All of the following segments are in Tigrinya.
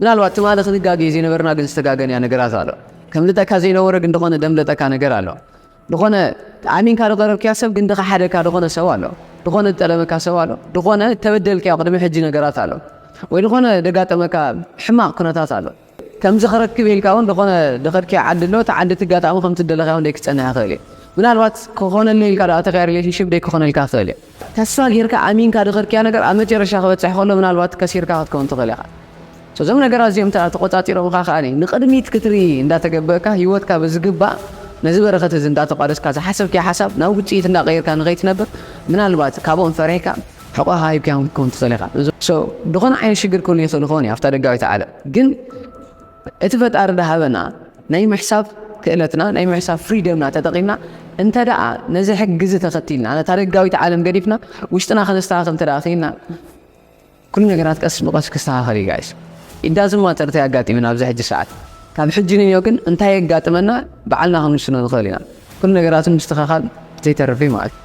ምናልባት ትማሊ ክንጋገ ዘይነበርና ግን ዝተጋገንያ ነገራት ኣሎ። ከምልጠካ ዘይነበረ ግን ዝኾነ ደምለጠካ ነገር ኣሎ። ዝኾነ ኣሚንካ ዝቐረብክያ ሰብ ግን ዝኸሓደካ ዝኾነ ሰብ ኣሎ። ዝኾነ ዝጠለመካ ሰብ ኣሎ። ዝኾነ ተበደልክያ ቅድሚ ሕጂ ነገራት ኣሎ። ወይ ዝኾነ ደጋጠመካ ሕማቕ ኩነታት ኣሎ። ከምዚ ክረክብ ኢልካ እውን ዝኾነ ዝኸድክያ ዓዲ ኣሎ። እቲ ዓዲ እቲ ኣጋጣሚ ከምቲ ደለኻዮ እውን ደይክጸንሕ ይኽእል እዩ። ምናልባት ክኾነለይ ኢልካ ደኣ ተኻያ ሪሌሽንሽፕ ደይክኾነልካ ይኽእል እዩ። ተስፋ ጌርካ ኣሚንካ ዝኸድክያ ነገር ኣብ መጨረሻ ክበጽሕ ከሎ ምናልባት ከሲርካ ክትከውን ትኽእል ኢኻ። እዞም ነገራት እዚኦም እንተ ተቆጻጺሮምካ ከኣ ንቕድሚት ክትርኢ እንዳተገበእካ ህይወትካ ብዝግባእ ነዚ በረኸት እዚ እንዳተቋደስካ ዝሓሰብክያ ሓሳብ ናብ ውጽኢት እንዳቐየርካ ንኸይትነብር ምናልባት ካብኦም ፈሪሕካ ሕቆኻ ሂብካዮም ክትከውን ትኽእል ኢኻ። So ዝኾነ ዓይነት ሽግር ክህሉ ይኽእል ይኸውን እዩ ኣብታ ደጋዊት ዓለም። ግን እቲ ፈጣሪ ዝሃበና ናይ ምሕሳብ ክእለትና ናይ ምሕሳብ ፍሪደምና ተጠቒምና እንተ ደኣ ነዚ ሕጊ እዚ ተኸቲልና ነታ ደጋዊት ዓለም ገዲፍና ውሽጥና ከነስተኻኽል እንተ ደኣ ክኢልና ኩሉ ነገራት ቀስ ብቐስ ክስተኻኸል እዩ ጋይስ። ኢዳዝማ ተርታ ያጋጥምን ኣብዚ ሕጂ ሰዓት ካብ ሕጂ ንዮ ግን እንታይ የጋጥመና ባዕልና ክንውስኖ ንኽእል ኢና። ኩሉ ነገራት ምስትኻኻል ዘይተርፍ እዩ ማለት እዩ።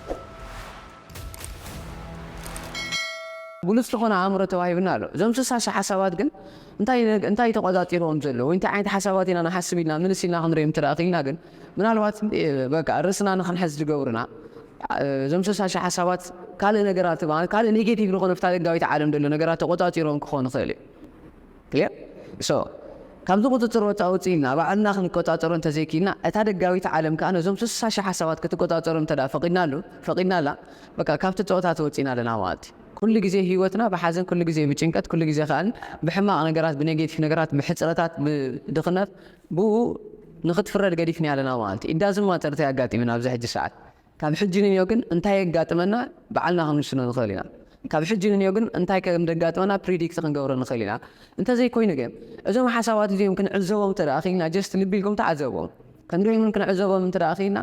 ብሉጽ ዝኾነ ኣእምሮ ተዋሂብና ኣሎ። እዞም ስሳ ሽሕ ሓሳባት ግን እንታይ ነግ- እንታይ ተቆጻጺሮም ዘሎ ወይ እንታይ ዓይነት ሓሳባት ኢና ንሓስብ ኢልና ምልስ ኢልና ክንሪኦም እንተ ደኣ ክኢልና ግን ምናልባት እ፣ በቃ ርእስና ንኽንሕዝ ዝገብሩና እ፣ እዞም ስሳ ሽሕ ሓሳባት ካልእ ነገራት ማለት ካልእ ኔጌቲቭ ዝኾነ ፍታ ደጋዊት ዓለም ዘሎ ነገራት ተቆጻጺሮም ክኾኑ ይኽእል እዩ። ክሊር ሶ ካብዚ ቁፅፅር ወፃ ውፅኢልና ባዕልና ክንቆፃፀሮ እንተዘይክኢልና እታ ደጋዊት ዓለም ከዓ ነዞም ስሳ ሽሕ ሓሳባት ክትቆፃፀሮም እንተ ፈቂድናሉ ፈቂድናላ በቃ ካብቲ ፀወታ ተወፂና ኣለና ማለት እዩ። ኩሉ ግዜ ህይወትና ብሓዘን ኩሉ ግዜ ብጭንቀት ኩሉ ግዜ ከዓ ብሕማቕ ነገራት ብኔጌቲቭ ነገራት ብሕፅረታት ብድኽነት ብኡ ንክትፍረድ ገዲፍና ኣለና ማለት እዩ። ኢዳዝማ ተርታ ያጋጢምን ኣብዚ ሕጂ ሰዓት ካብ ሕጂ ንንዮ ግን እንታይ የጋጥመና ባዕልና ክንውስኖ ንኽእል ኢና። ካብ ሕጂ ንንዮ ግን እንታይ ከም ደጋጥመና ፕሪዲክት ክንገብሮ ንኽእል ኢና። እንተዘይኮይኑ ግን እዞም ሓሳባት እዚኦም ክንዕዘቦም እንተ ደኣ ኽኢልና ጀስት ልቢ ኢልኩም ተዓዘቦም። ክንሪኦም ክንዕዘቦም እንተ ደኣ ኽኢልና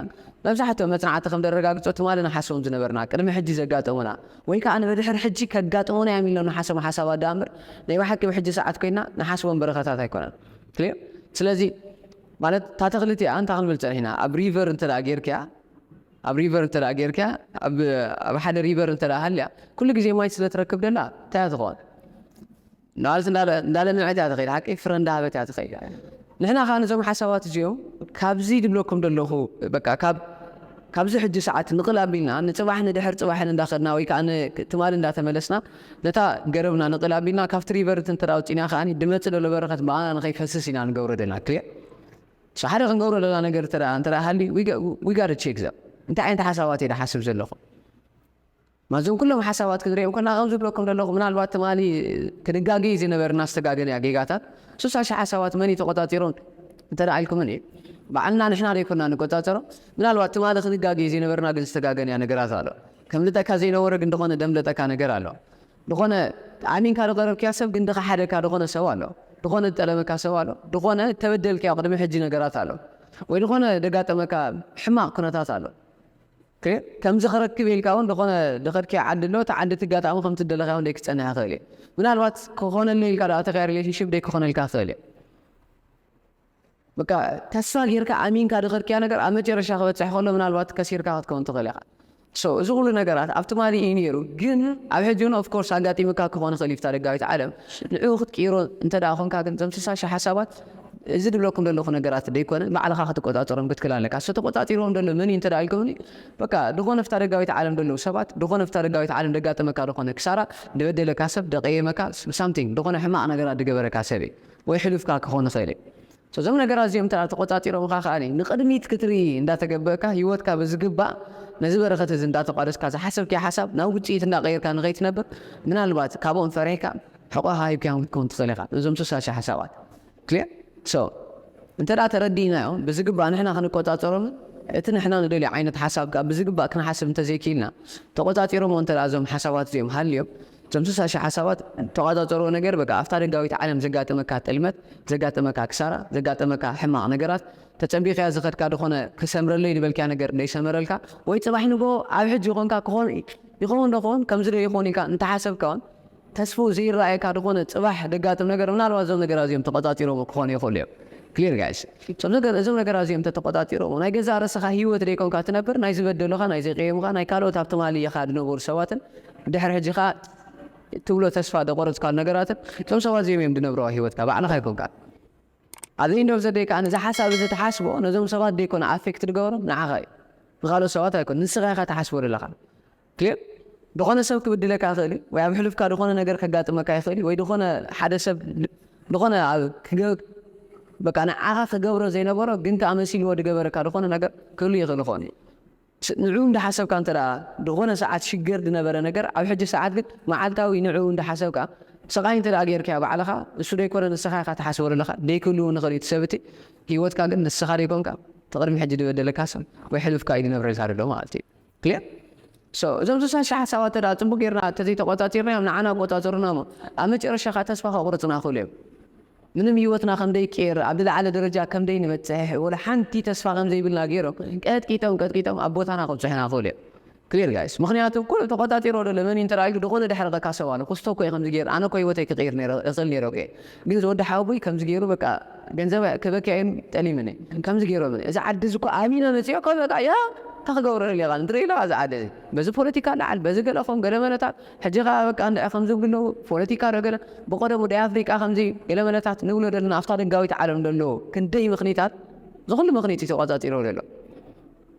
መብዛሕትኦም መጽናዕቲ ከም ደረጋግጾ ትማሊ ንሓስቦም ዝነበርና ቅድሚ ሕጂ ዘጋጠሙና ወይ ከዓ ንብድሕር ሕጂ ከጋጥሙና እዮም ኢሎም ንሓስቦም ሓሳባት ደኣ እምበር ናይ ብሓቂ ብሕጂ ሰዓት ኮይና ንሓስቦም በረኸታት ኣይኮነን። ክሊር ስለዚ ማለት እታ ተኽሊ እቲኣ እንታይ ክንብል ጸኒሕና ኣብ ሪቨር እንተ ደኣ ጌርክያ ኣብ ሪቨር እንተ ደኣ ጌርካ ኣብ ኣብ ሓደ ሪቨር እንተ ደኣ ሃልያ ኩሉ ግዜ ማይ ስለ ትረክብ ደላ እንታይ እያ ትኸውን? ማለት እንዳለ እንዳለ ምዕት እያ ትኸይድ ሓቂ ፍረ እንዳሃበት እያ ትኸይድ። ንሕና ከዓ ነዞም ሓሳባት እዚኦም ካብዚ ድብለኩም ደለኹ በቃ ካብ ካብዚ ሕጂ ሰዓት ንቕል ኣቢልና ንፅባሕ ንድሕር ፅባሕን እንዳኸድና ወይ ከዓ ትማሊ እንዳተመለስና ነታ ገረብና ንቕል ኣቢልና ካብቲ ሪቨር እንተ ደኣ ውፅኢና ከዓ ድመፅእ ደሎ በረኸት ብኣና ንኸይፈስስ ኢና ንገብሮ ደልና ክሊር ሓደ ክንገብሮ ዘለና ነገር እንተ እንተ ሃሊ we gotta check them እንታይ ዓይነት ሓሳባት እየ ሓስብ ዘለኹ ማዞም ኩሎም ሓሳባት ክንሪኦም ከና ከም ዝብለኩም ዘለኹ ምናልባት ትማሊ ክንጋገ ዝነበርና ዝተጋገነ ጌጋታት ሱሳ ሺህ ሓሳባት መን ተቆጻጺሮም እንተ ኢልኩምኒ ባዕልና ንሕና ዘይኮና ንቆጻጸሮ ምናልባት ትማሊ ክንጋገ ዝነበርና ግን ዝተጋገነ ነገራት ኣሎ ከም ልጠካ ዘይነበረ ግን ዝኾነ ደምለጠካ ነገር ኣሎ ዝኾነ ኣሚንካ ዝቐረብክያ ሰብ ግን ድኻ ሓደካ ዝኾነ ሰብ ኣሎ ዝኾነ ዝጠለመካ ሰብ ኣሎ ዝኾነ ተበደልክያ ቅድሚ ሕጂ ነገራት ኣሎ ወይ ዝኾነ ደጋጠመካ ሕማቕ ኩነታት ኣሎ ክሊር ከምዚ ክረክብ ኢልካ እውን ዝኾነ ዝኸድክያ ዓዲ ኣሎ እቲ ዓዲ እቲ ኣጋጣሚ ከምቲ ደለካዮ እውን ደይክፀንሕ ይኽእል እዩ ምናልባት ክኾነለይ ኢልካ ደኣ ተኸያ ሪሌሽንሽፕ ደይክኾነልካ ይኽእል እዩ በቃ ተስፋ ጌርካ ኣሚንካ ዝኸድክያ ነገር ኣብ መጨረሻ ክበፅሕ ከሎ ምናልባት ከሲርካ ክትከውን ትኽእል ኢኻ so እዚ ኩሉ ነገራት ኣብ ትማሊ እዩ ነይሩ ግን ኣብ ሕጂ እውን ኦፍኮርስ ኣጋጢሙካ ክኾን ይኽእል እዩ ፍታ ደጋዊት ዓለም ንዕኡ ክትቅይሮ እንተ ደኣ ኮንካ ግን እዞም ስሳ ሺህ ሓሳባት እዚ ድብለኩም ዘለኹ ነገራት ደይኮነ ባዕልኻ ክትቆፃፀሮም ክትክል ኣለካ so ተቆፃፂሮም ዘሎ መን እዩ እንተ ደኣ ኢልኩምኒ በቃ ዝኾነ ፍታ ደጋዊት ዓለም ዘለዉ ሰባት ዝኾነ ፍታ ደጋዊት ዓለም ደጋጠመካ ዝኾነ ክሳራ ደበደለካ ሰብ ደቀየመካ ሳምቲንግ ዝኾነ ሕማቕ ነገራት ድገበረካ ሰብ እዩ ወይ ሕሉፍካ ክኾን ይኽእል እዩ እዞም ነገራት እዚኦም እንተ ተቆጻጺሮምኻ ከኣ ንቕድሚት ክትርኢ እንዳተገበእካ ህይወትካ ብዝግባእ ነዚ በረኸት እዚ እንዳተቋደስካ ዝሓሰብክዮ ሓሳብ ናብ ውጽኢት እንዳቐየርካ ንኸይትነብር ምናልባት ካብኦም ፈሪሕካ ሕቆኻ ሂብካዮም ክትከውን ትኽእል ኢኻ። እዞም ሱሳ ሽሕ ሓሳባት ክሊር so እንተ ደኣ ተረዲእናዮም ብዝግባእ ንሕና ክንቆጻጸሮምን እቲ ንሕና ንደልዮ ዓይነት ሓሳብ ከኣ ብዝግባእ ክንሓስብ እንተዘይክኢልና ተቆጻጺሮሞ እንተ ደኣ እዞም ሓሳባት እዚኦም ሃልዮም እዞም ሱሳ ሽሕ ሓሳባት ተቋጻጸርዎ ነገር በቃ ኣብታ ደጋዊት ዓለም ዘጋጠመካ ጥልመት ዘጋጠመካ ክሳራ ዘጋጠመካ ሕማቕ ነገራት ተጸቢቕያ ዝኸድካ ዝኾነ ክሰምረለይ ዝበልክያ ነገር ዘይሰመረልካ ወይ ጽባሕ ንግሆ ኣብ ሕጂ ይኾንካ ክኾን ይኸውን ዶ ክኸውን ከምዚ ዶ ይኾን ኢልካ እንተሓሰብካ እውን ተስፍኡ ዘይረኣየካ ዝኾነ ጽባሕ ደጋጥም ነገር ምናልባት እዞም ነገራት እዚኦም ተቆጻጺሮም ክኾኑ ይኽእሉ እዮም ክሊር ጋይስ እዞም ነገር እዞም ነገራት እዚኦም ተተቆጻጺሮም ናይ ገዛ ርእስኻ ህይወት ደይኮንካ ትነብር ናይ ዝበደሉኻ ናይ ዘይቀየሙኻ ናይ ካልኦት ኣብ ትማሊ ኢኻ ዝነበሩ ሰባትን ድሕሪ ሕጂ ኸኣ ትብሎ ተስፋ ደቆረፅካሉ ነገራትን እቶም ሰባት እዚኦም እዮም ድነብረዋ ህይወትካ ባዕልኻ ይኮንካ። ኣብዚ እንዶ ዘደይ ከዓ ነዚ ሓሳብ እዚ ተሓስቦ ነዞም ሰባት ደይኮነ ኣፌክት ድገብሮም ንዓኻ እዩ፣ ንካልኦት ሰባት ኣይኮን። ንስኻ ኢኻ ተሓስቦ ዘለኻ። ክሊር። ዝኾነ ሰብ ክብድለካ ይኽእል እዩ፣ ወይ ኣብ ሕሉፍካ ዝኾነ ነገር ከጋጥመካ ይኽእል እዩ፣ ወይ ዝኾነ ሓደ ሰብ ዝኾነ ኣብ ክገ- በቃ ንዓኻ ክገብሮ ዘይነበሮ ግን ከዓ መሲልዎ ዝገበረካ ዝኾነ ነገር ክህሉ ይኽእል ይኾን እዩ። ስ- ንዕኡ እንዳሓሰብካ እንተ ደኣ ዝኾነ ሰዓት ሽግር ዝነበረ ነገር ኣብ ሕጂ ሰዓት ግን መዓልታዊ ንዕኡ እንዳሓሰብካ ስቓይ እንተ ደኣ ጌርካዮ ባዕልኻ፣ እሱ ደይኮነ ንስኻ ኢኻ ትሓስቦ ዘለኻ፣ ደይክህሉ እውን ይኽእል እዩ እቲ ሰብ እቲ ህይወትካ ግን ንስኻ ደይኮንካ እቲ ቅድሚ ሕጂ ዝበደለካ ሰብ ወይ ሕሉፍካ እዩ ዝነብረልካ ዘሎ ማለት እዩ። ክሊር። So እዞም ስሳ ሺሕ ሓሳባት ተዳ ጽቡቅ ጌርና ተዘይተቆጻጺርናዮም ንዓና ቆጻጽሩና እሞ ኣብ መጨረሻ ከዓ ተስፋ ከቁርጽና ክእሉ እዮም። ምንም ህይወትና ከም ደይቀየር ኣብ ዝለዓለ ደረጃ ከም ደይንበጽሕ ወላ ሓንቲ ተስፋ ከም ዘይብልና ገይሮም ቀጥቂጦም ቀጥቂጦም ኣብ ቦታና ከብጽሑና ክእሉ እዮም። ክሊር ጋይስ፣ ምክንያቱ ኩሉ ተቆጻጺሮ ዘሎ መን እንተ ኢሉ ዝኾነ ድሕረካ ሰብ ኣሎ። ክስቶ እኮ እየ ከምዚ ገይሩ፣ ኣነ እኮ ህይወተይ ክቅይር ነይረ እኽእል ነይረ እኮ እየ። ግን ዝወዲ ሓወቦይ ከምዚ ገይሩ በቃ ገንዘብ ክበኪ እየ ጠሊምኒ ከምዚ ገይሮምኒ። እዚ ዓዲ እዚ እኮ ኣሚነ መፅዮ እኮ በቃ ያ እንታይ ክገብሮ ደሊኻ ንትርኢ ኣለኻ እዚ ዓዲ እዚ በዚ ፖለቲካ ለዓል በዚ ገለ ኾን ገለ መለታት ሕጂ ኸዓ በቃ እንድዒ ከምዚ ብለው ፖለቲካ ዶ ገለ ብቀደሙ ዳይ ኣፍሪቃ ከምዚ ገለ መለታት ንብሎ ደለና ኣብታ ደጋዊት ዓለም ደሎ ክንደይ ምኽኒታት ዝኹሉ ምኽኒት እዩ ተቋጻጺሮ ደሎ።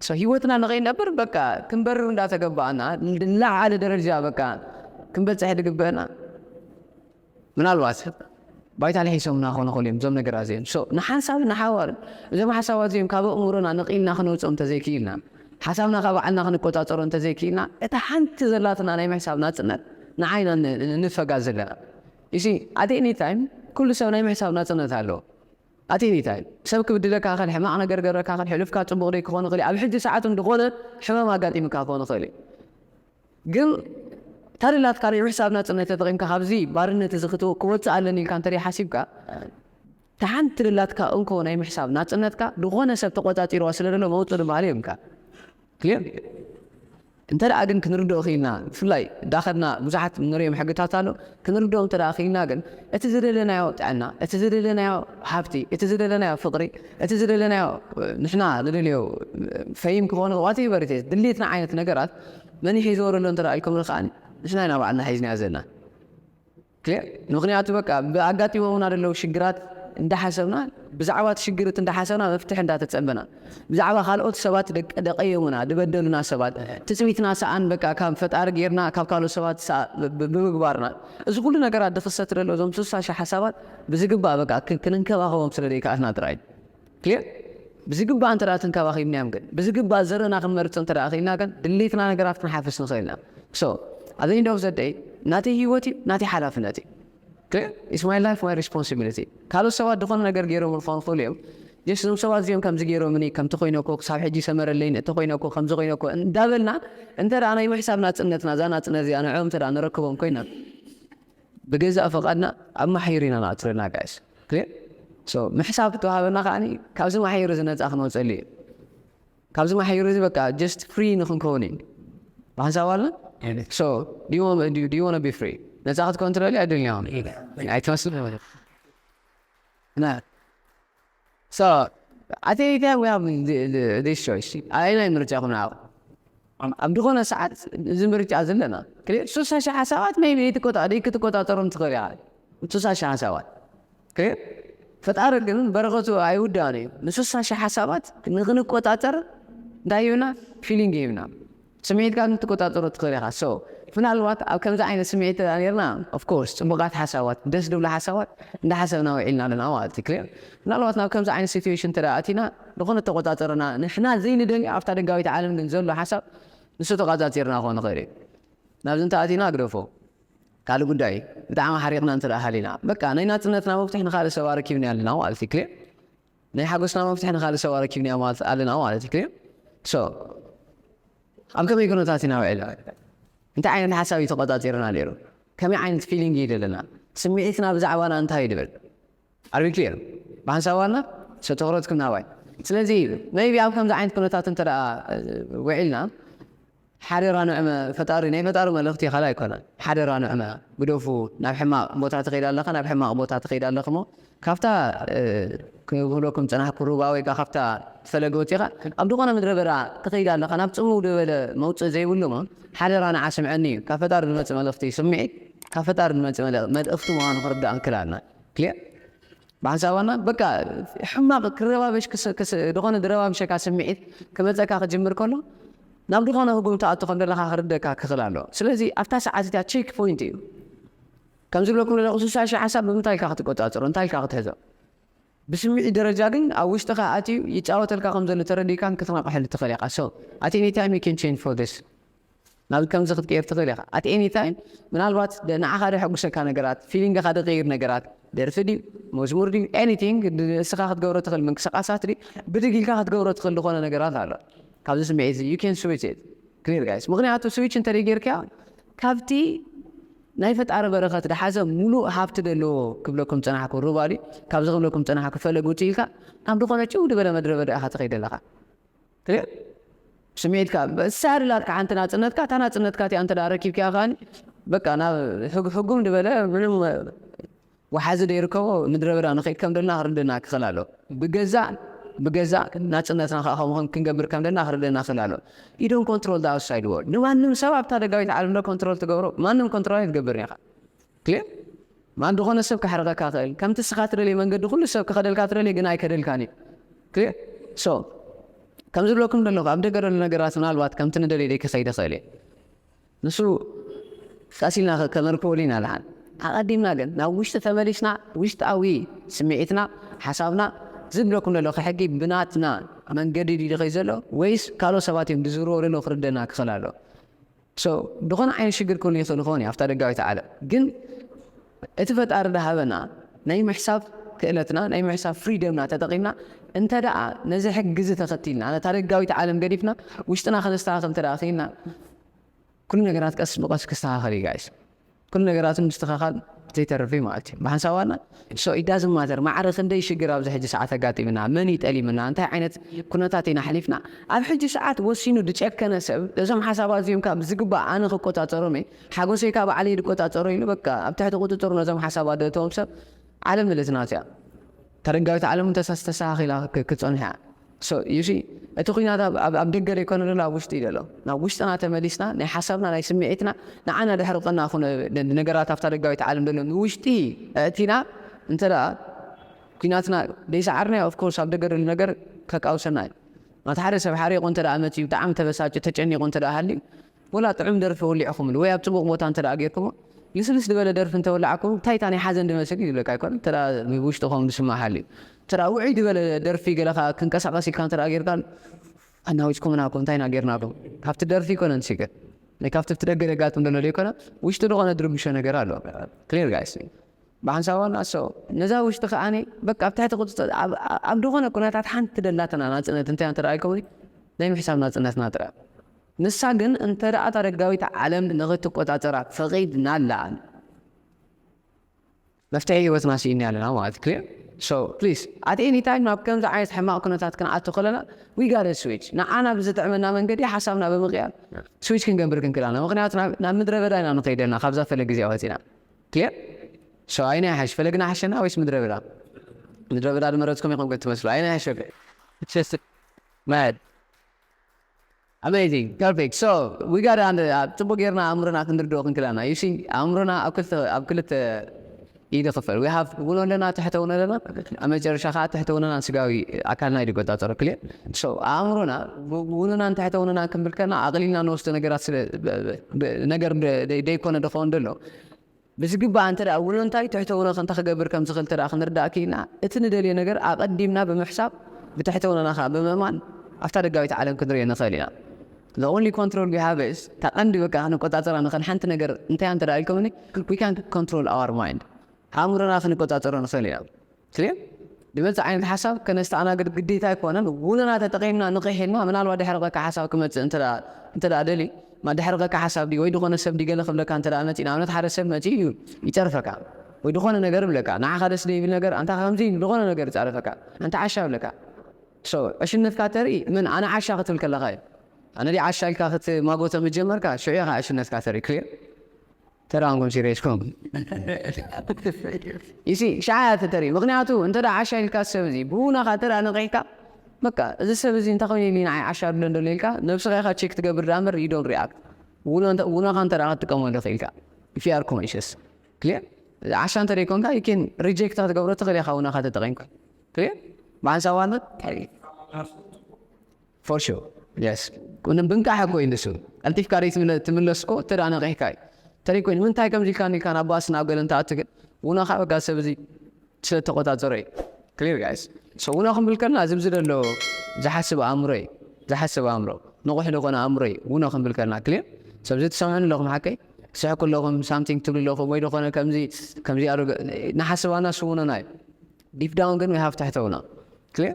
So ህይወትና ንኸይነብር በቃ ክንበርር እንዳተገባኣና ንላዓለ ደረጃ በቃ ክንበጽሕ ድግበአና ምናልባት ባይታ ልሒሶምና ኾነ ኾል እዮም እዞም ነገራት እዚኦም። So ንሓንሳብ ንሓዋር እዞም ሓሳባት እዚኦም ካብ ኣእምሮና ነቒልና ክነውፅኦም እንተዘይክኢልና፣ ሓሳብና ካብ ባዕልና ክንቆጻጸሮ እንተዘይክኢልና፣ እታ ሓንቲ ዘላትና ናይ ምሕሳብ ናጽነት ንዓይና ን- ን- ንፈጋ ዘለና። You see at any time ኩሉ ሰብ ናይ ምሕሳብ ናጽነት ኣለዎ። At any time ሰብ ክብድለካ ይኽእል፣ ሕማቕ ነገር ገረካ ይኽእል፣ ሕሉፍካ ጽቡቕ ደይ ክኾን ይኽእል፣ ኣብ ሕጂ ሰዓት ዝኾነ ሕማም ኣጋጢምካ ክኾን ይኽእል እዩ። ግን ታደላትካ ናይ ምሕሳብ ናጽነት ተጠቒምካ ካብዚ ባርነት እዚ ክትወ- ክወጽእ ኣለኒ ኢልካ እንተ ሓሲብካ፣ ተሓንቲ ደላትካ እንኮ ናይ ምሕሳብ ናጽነትካ ዝኾነ ሰብ ተቆጻጺርዋ ስለ ዘሎ መውጽእ ዝበሃል እዮም። ክሊር። እንተ ደኣ ግን ክንርድኦ ክኢልና፣ ብፍላይ ዳኸድና ብዙሓት ንሪኦም ሕግታት ኣሎ፣ ክንርድኦ እንተ ደኣ ክኢልና ግን እቲ ዝደለናዮ ጥዕና፣ እቲ ዝደለናዮ ሃብቲ፣ እቲ ዝደለናዮ ፍቕሪ፣ እቲ ዝደለናዮ ንሕና ንደልዮ ፈይም ክኾኑ ዋቴቨር ድሌትና ዓይነት ነገራት መን ሒዝዎ ዘሎ እንተ ኢልኩም ርኸኣኒ ንሕና ኢና ባዕልና ሒዝናዮ ዘለና። ክሊር። ምኽንያቱ በቃ ብኣጋጢሞምና ዘለዉ ሽግራት እንዳሓሰብና፣ ብዛዕባ እቲ ሽግር እቲ እንዳሓሰብና መፍትሒ እንዳተጸበና፣ ብዛዕባ ካልኦት ሰባት ደቀ- ደቀየሙና ድበደሉና ሰባት ትጽቢትና ሰኣን በቃ ካብ ፈጣሪ ጌርና ካብ ካልኦት ሰባት ሰኣ- ብ- ብምግባርና፣ እዚ ኩሉ ነገራት ዝኽሰት ዘሎ እዞም ስሳ ሽሕ ሓሳባት ብዝግባእ በቃ ክ- ክንንከባኸቦም ስለ ዘይከኣልና ጥራይ። ክሊር። ብዝግባእ እንተ ደኣ ተንከባኺብናዮም ግን ብዝግባእ ዘርእና ክንመርጽ እንተ ደኣ ኽኢልና ግን ድሌትና ነገራት ክንሓፍስ ንኽእል ኢና። So at the end of the day ናተይ ህይወት እዩ፣ ናተይ ሓላፍነት እዩ። Clear? It's my life, my responsibility። ካልኦት ሰባት ዝኾነ ነገር ገይሮም ክኾኑ ይኽእሉ እዮም። ጀስት እዞም ሰባት እዚኦም ከምዚ ገይሮምኒ ከምቲ ኮይነ እኮ ክሳብ ሕጂ ይሰመረለይን እቲ ኮይነ እኮ ከምዚ ኮይነ እኮ እንዳበልና እንተ ደኣ ናይ ምሕሳብ ናጽነትና እዛ ናጽነት እዚኣ ንዕኦም እንተ ደኣ ንረክቦም ኮይና ብገዛእ ፈቓድና ኣብ ማሕዩር ኢና ንኣትረና ጋይስ። ክሊር። ምሕሳብ ክተዋሃበና ከዓኒ ካብዚ ማሕዩር እዚ ነፃ ክንወፀሉ እዩ። ካብዚ ማሕዩር እዚ በቃ ጀስት ፍሪ ንክንከውን እዩ ብሓንሳብ ኣልና። So do you want to be free? ነፃ ክትከውን ትደልዩ ኣይደልዩ ኣይትመስል። So I think we have this choice. ኣየናይ ምርጫ ይኹን ኣብ ዝኾነ ሰዓት እዚ ምርጫ ዘለና ክልተ ስሳ ሽሕ ሓሳባት maybe ክትቆጣ- ክትቆጣጠሮም ትኽእል ኢኻ። ስሳ ሽሕ ሓሳባት ክልተ ፈጣሪ ግን በረኸቱ ኣይውዳእን እዩ። ንስሳ ሽሕ ሓሳባት ንክንቆጣጠር እንታይ ይህብና? ፊሊንግ ይህብና። ስምዒትካ ግን ክትቆጣጠሮ ትኽእል ኢኻ። So ምናልባት ኣብ ከምዚ ዓይነት ስምዒት ተዳ ነርና of course ፅቡቃት ሓሳባት ደስ ዝብሉ ሓሳባት እንዳሓሰብና ውዒልና ኣለና ማለት እዩ። ክሊር። ምናልባት ናብ ከምዚ ዓይነት ሲትዌሽን ተዳ ኣቲና ዝኾነ ተቆጻጸረና ንሕና ዘይንደልዮ ኣብታ ደጋዊት ዓለም ግን ዘሎ ሓሳብ ንሱ ተቆጻጺርና ክኾን ይኽእል እዩ። ናብዚ እንተ ኣቲና ግደፎ ካልእ ጉዳይ እዩ። ብጣዕሚ ሓሪቕና እንተ ደኣ ሃሊና በቃ ናይ ናጽነትና መፍትሒ ንኻልእ ሰብ ኣረኪብና ኣለና ማለት እዩ። ክሊር። ናይ ሓጎስና መፍትሒ ንኻልእ ሰብ ኣረኪብና ማለት ኣለና ማለት እዩ። ክሊር። So ኣብ ከመይ ኩነታት ኢና ውዒልና? እንታይ ዓይነት ሓሳብ እዩ ተቆጻጺርና ነይሩ? ከመይ ዓይነት ፊሊንግ እዩ ዘለና? ስምዒትና ብዛዕባና እንታይ እዩ ድብል? ኣር ዊ ክሊር? ብሓንሳብ ዋና ሰብ ትኹረትኩም ናባይ። ስለዚ maybe ኣብ ከምዚ ዓይነት ኩነታት እንተ ደኣ ውዒልና ሓደራ ንዕመ ፈጣሪ ናይ ፈጣሪ መልእኽቲ ካልእ ኣይኮነን። ሓደራ ንዕመ ግደፉ፣ ናብ ሕማቕ ቦታ ትኸይድ ኣለኻ፣ ናብ ሕማቕ ቦታ ትኸይድ ኣለኽ እሞ ካብታ ክህለኩም ጽናሕ ኩሩባ ወይ ከዓ ካብታ ፈለገ ወፂኻ ኣብ ዝኾነ ምድረ በዳ ትኸይድ ኣለኻ፣ ናብ ጽምው ዝበለ መውፅእ ዘይብሉ እሞ ሓደራ ንዓ ስምዐኒ እዩ ካብ ፈጣሪ ዝመፅእ መልእኽቲ ስምዒት ካብ ፈጣሪ ዝመፅእ መልእኽቲ ምዃኑ ክርዳእ እንክላልና ክሊር ብሓንሳባና በቃ ሕማቕ ክረባበሽ ዝኾነ ዝረባብሸካ ስምዒት ክመፀካ ክጅምር ከሎ ናብ ዝኾነ ህጉም ትኣቱ ከም ዘለካ ክርደካ ክኽእል ኣሎ። ስለዚ ኣብታ ሰዓት እቲኣ ቼክ ፖይንት እዩ። ከም ዝብለኩም ዘለኹ ስሳ ሺሕ ሓሳብ ብምንታይ ኢልካ ክትቆፃፅሮ እንታይ ኢልካ ክትሕዞ ብስምዒት ደረጃ ግን ኣብ ውሽጥኻ ኣትዩ ይጫወተልካ ከም ዘሎ ተረዲእካን ክትነቕሐሉ ትኽእል ኢኻ። So at any time you can change for this ናብ ከምዚ ክትቀየር ትኽእል ኢኻ። At any time ምናልባት ንዓኻ ደሐጉሰካ ነገራት ፊሊንግኻ ደቀይር ነገራት ደርፊ ድዩ መዝሙር ድዩ anything እስኻ ክትገብሮ ትኽእል ምንቅስቃሳት ድዩ ብድግ ኢልካ ክትገብሮ ትኽእል ዝኾነ ነገራት ኣሎ። ካብዚ ስምዒት you can switch it clear guys። ምክንያቱ ስዊች እንተደይ ጌርካ ካብቲ ናይ ፈጣሪ በረኸት ድሓዘ ሙሉእ ሃብቲ ዘለዎ ክብለኩም ፀናሕኩ ሩባሊ ካብዚ ክብለኩም ፀናሕኩ ፈለግ ውፅእ ኢልካ ናብ ዝኾነ ጭው ዝበለ መድረ በዳ ኢኻ ትኸይድ ኣለኻ። ክሊር ስምዒትካ ሳድላትካ ሓንቲ ናፅነትካ እታ ናፅነትካ እቲኣ እንተ ረኪብካ ከኣ በቃ ናብ ህጉም ዝበለ ምንም ወሓዚ ዘይርከቦ ምድረ በዳ ንኸይድ ከም ደልና ክርድና ክኽእል ኣሎ። ብገዛእ ብገዛእ ናፅነትና ከዓ ከምኡ ክንገብር ከም ደልና ክርድና ክኽእል ኣሎ። You don't control the outside world። ንማንም ሰብ ኣብታ ደጋዊት ዓለም ዶ ኮንትሮል ትገብሮ ማንም ኮንትሮል ኣይትገብርን ኢኻ። ክሊር ማን ዝኾነ ሰብ ክሕርቐካ ክእል ከምቲ ስኻ ትደልየ መንገዲ ኩሉ ሰብ ክኸደልካ ትደልየ ግን ኣይከደልካን እዩ። ክሊር ሶ ከም ዝብለኩም ዘለኹ ኣብ ደገ ደሎ ነገራት ምናልባት ከምቲ ንደልየ ደይ ክኸይደ ክእል እየ። ንሱ ቀሲልና ከመርክበሉ ኢና ደሓን ኣቐዲምና ግን ናብ ውሽጢ ተመሊስና ውሽጣዊ ስምዒትና ሓሳብና ዝብለኩም ዘለኹ ሕጊ ብናትና መንገዲ ድዩ ዝኸይ ዘሎ ወይስ ካልኦት ሰባት እዮም ዝዝርዎ ዘሎ ክርደና ክኽእል ኣሎ። So ዝኾነ ዓይነት ሽግር ክህሉ ይኽእል ይኸውን እዩ ኣብታ ደጋዊት ዓለም ግን እቲ ፈጣሪ ዝሃበና ናይ ምሕሳብ ክእለትና ናይ ምሕሳብ ፍሪደምና ተጠቒምና እንተ ደኣ ነዚ ሕጊ እዚ ተኸቲልና ነታ ደጋዊት ዓለም ገዲፍና ውሽጥና ከነስተኻኸል እንተ ደኣ ክኢልና ኩሉ ነገራት ቀስ ብቐስ ክስተኻኸል እዩ ጋይስ። ኩሉ ነገራት ምስትኻኻል ዘይተርፍ እዩ ማለት እዩ ብሓንሳባና so it doesn't matter ማዕረ ክንደይ ሽግር ኣብዚ ሕጂ ሰዓት ኣጋጢምና መን ይጠሊምና እንታይ ዓይነት ኩነታት ኢና ኣሕሊፍና ኣብ ሕጂ ሰዓት ወሲኑ ዝጨከነ ሰብ ነዞም ሓሳባት እዚኦም ካብ ዝግባእ ኣነ ክቆፃፀሮም እየ ሓጎሰይ ካብ ባዕለይ ዝቆፃፀሮ ኢሉ በቃ ኣብ ትሕቲ ቁፅፅሩ ነዞም ሓሳባት ደእተዎም ሰብ ዓለም ምልእቲ ናት እያ። ተደጋዊት ዓለም እውን ተሳስ ተስተኻኺላ ክትፀንሕ እያ። So you see እቲ ኩናት ኣብ ደገ ዘይኮነ ዘሎ ኣብ ውሽጢ እዩ ዘሎ። ናብ ውሽጥና ተመሊስና ናይ ሓሳብና ናይ ስምዒትና ንዓና ደሕርቀና ኮነ ነገራት ኣብታ ደጋዊት ዓለም ዘሎ ንውሽጢ ኣእቲና እንተ ደኣ ኩናትና ዘይሰዓርናዮ of course ኣብ ደገ ዘሎ ነገር ከቃውሰና እዩ። ናት ሓደ ሰብ ሓሪቑ እንተ ደኣ መፂኡ ብጣዕሚ ተበሳጭ ተጨኒቑ እንተ ደኣ ሃልዩ ወላ ጥዑም ደርፊ ወሊዕኹምሉ ወይ ኣብ ፅቡቕ ቦታ እንተ ደኣ ጌርኩሞ ልስልስ ዝበለ ደርፊ እንተወላዕኩም እንታይ እታ ናይ ሓዘን ድመስል እዩ ዝብለካ ኣይኮነ እንተ ደኣ ውሽጥኹም ዝስማዕ ሃልዩ እንተ ደኣ ውዕይ ዝበለ ደርፊ ገለኻ ክንቀሳቐስ ኢልካ እንተ ደኣ ጌርካ ኣናዊፅኩምና እኮ እንታይ ኢና ጌርናኩም ካብቲ ደርፊ ይኮነ ንሽግር ናይ ካብቲ ብቲ ደገ ደጋጥም ዘሎ ዘይኮነ ውሽጢ ዝኾነ ድርብሾ ነገር ኣሎ ክሊር ጋይስ ብሓንሳብ ዋና so ነዛ ውሽጢ ከዓኒ በቃ ኣብ ትሕቲ ቁፅፅር ኣብ ዝኾነ ኩነታት ሓንቲ ደላትና ናፅነት እንታይ እንተ ደኣ ኢልኩም ናይ ምሕሳብ ናፅነትና ጥራሕ ንሳ ግን እንተ ደኣ እታ ደጋዊት ዓለም ንኽትቆፃፀራ ፈቒድናላ መፍትሒ ህይወትና ስኢና ኣለና ማለት ክሊር so please at any time ናብ ከምዚ ዓይነት ሕማቕ ኩነታት ክንኣቱ ከለና we gotta switch ንዓና ብዝጥዕመና መንገዲ ሓሳብና ብምቕያር ስዊች ክንገብር ክንክእል ኣለና ምክንያቱ ናብ ምድረ በዳ ኢና ንኸይድ ዘለና ካብዛ ፈለግ እዚኣ ወፂና ክሊር so ኣይና ይሓሽ ፈለግና ሓሸና ወይስ ምድረ በዳ ምድረ በዳ ዝመረፅኩም ኢኹም ግን ትመስሉ ኣይና ይሓሸ It's just mad. Amazing perfect so we got an ጽቡቅ ጌርና ኣእምሮና ክንርድኦ ክንክላና you see ኣእምሮና ኣብ ክልተ ኣብ ክልተ ይድኽፈል we have እውን ኣለና ትሕተ እውን ኣለና ኣብ መጨረሻ ከዓ ትሕተ ውንና ስጋዊ ኣካልና ይቆጻጸሩ ክልኤ so ኣእምሮና ውንናን ትሕተ ውንናን ክንብል ከለና ኣቕሊልና ንወስዶ ነገራት ስለ ነገር ደይኮነ ደኸውን ደሎ ብዝግባእ እንተ ደኣ ውነ እንታይ ትሕተ ውነ ከንተ ክገብር ከም ዝኽእል እንተ ደኣ ክንርዳእ ክኢልና እቲ ንደልዮ ነገር ኣቐዲምና ብምሕሳብ ብትሕተ ውነና ከዓ ብምእማን ኣብታ ደጋዊት ዓለም ክንርእዮ ንኽእል ኢና the only control we have is እታ ቀንዲ በቃ ክንቆጻጸራ ንኽእል ሓንቲ ነገር እንታይ እንተ ደኣ ኢልኩምኒ we can control our mind ኣእምሮና ክንቆጻጸሮ ንኽእል ኢና ክልኤ ድመጽእ ዓይነት ሓሳብ ከነስተኣናግድ ግዴታ ኣይኮነን ውንና ተጠቒምና ንቕሕ ኢልና ምናልባት ድሕሪ ቀካ ሓሳብ ክመጽእ እንተ ደኣ ደልዩ ማ ድሕሪ ቀካ ሓሳብ ድዩ ወይ ዝኾነ ሰብ ድዩ ገለ ክብለካ እንተ ደኣ መጺእ ንኣብነት ሓደ ሰብ መጺኡ እዩ ይጸርፈካ ወይ ዝኾነ ነገር ይብለካ ንዓኻ ደስ ዘይብል ነገር ኣንታ ከምዚ ዝኾነ ነገር ይጻረፈካ ኣንታ ዓሻ ይብለካ ዕሽነትካ ተርኢ መን ኣነ ዓሻ ክትብል ከለኻ እዩ ኣነ ድዩ ዓሻ ኢልካ ክትማጎተ ምጀመርካ ሽዑ ኢኻ ዕሽነትካ ተርኢ ክሊር ተራንኩም ሲሪየስኩም ይሲ ሻያ ተተሪ ምክንያቱ እንተ ዓሻ ኢልካ ሰብ እዚ ብውናኻ እንተ ነቂሕካ በቃ እዚ ሰብ እዚ እንታይ ኮይኑ ኢሉ ንዓይ ዓሻ ድሎ እንደሎ ኢልካ ነብስኻ ኢኻ ቼክ ትገብር ዳምበር you don't react ውናኻ እንተ ክትጥቀመሉ ኢልካ If you are conscious, clear? ዓሻ እንተ ደይኮንካ you can reject ክትገብሮ ትኽእል ኢኻ፣ ውነኻ ተጠቒምካ። Clear? ብሓንሳብ ዋና for sure, yes. ብንቃሕ እኮ እዩ ንሱ። ቀልጢፍካ ደይ ትምለ- ትምለስ እኮ እንተ ደኣ ነቒሕካ እዩ። እንተ ደይ ኮይኑ ንምንታይ ከምዚ ኢልካ ኢልካ ናብ ባስ ናብ ገለ እንተኣቱ ግን ውነኻ በቃ ሰብ እዚ ስለ ተቆጻጸሮ እዩ። Clear guys? So ውነ ክንብል ከለና እዚ ብዚ ዘሎ ዝሓስብ ኣእምሮ እዩ። ዝሓስብ ኣእምሮ፣ ንቑሕ ዝኾነ ኣእምሮ እዩ ውነ ክንብል ከለና። Clear? So እዚ ትሰምዑኒ ኣለኹም ሓቀይ? ትስሕቁ ኣለኹም፣ something ትብሉ ኣለኹም፣ ወይ ዝኾነ ከምዚ ከምዚ ኣድርገ ንሓስባና ስውነና እዩ። Deep down ግን we have ትሕተውና። Clear?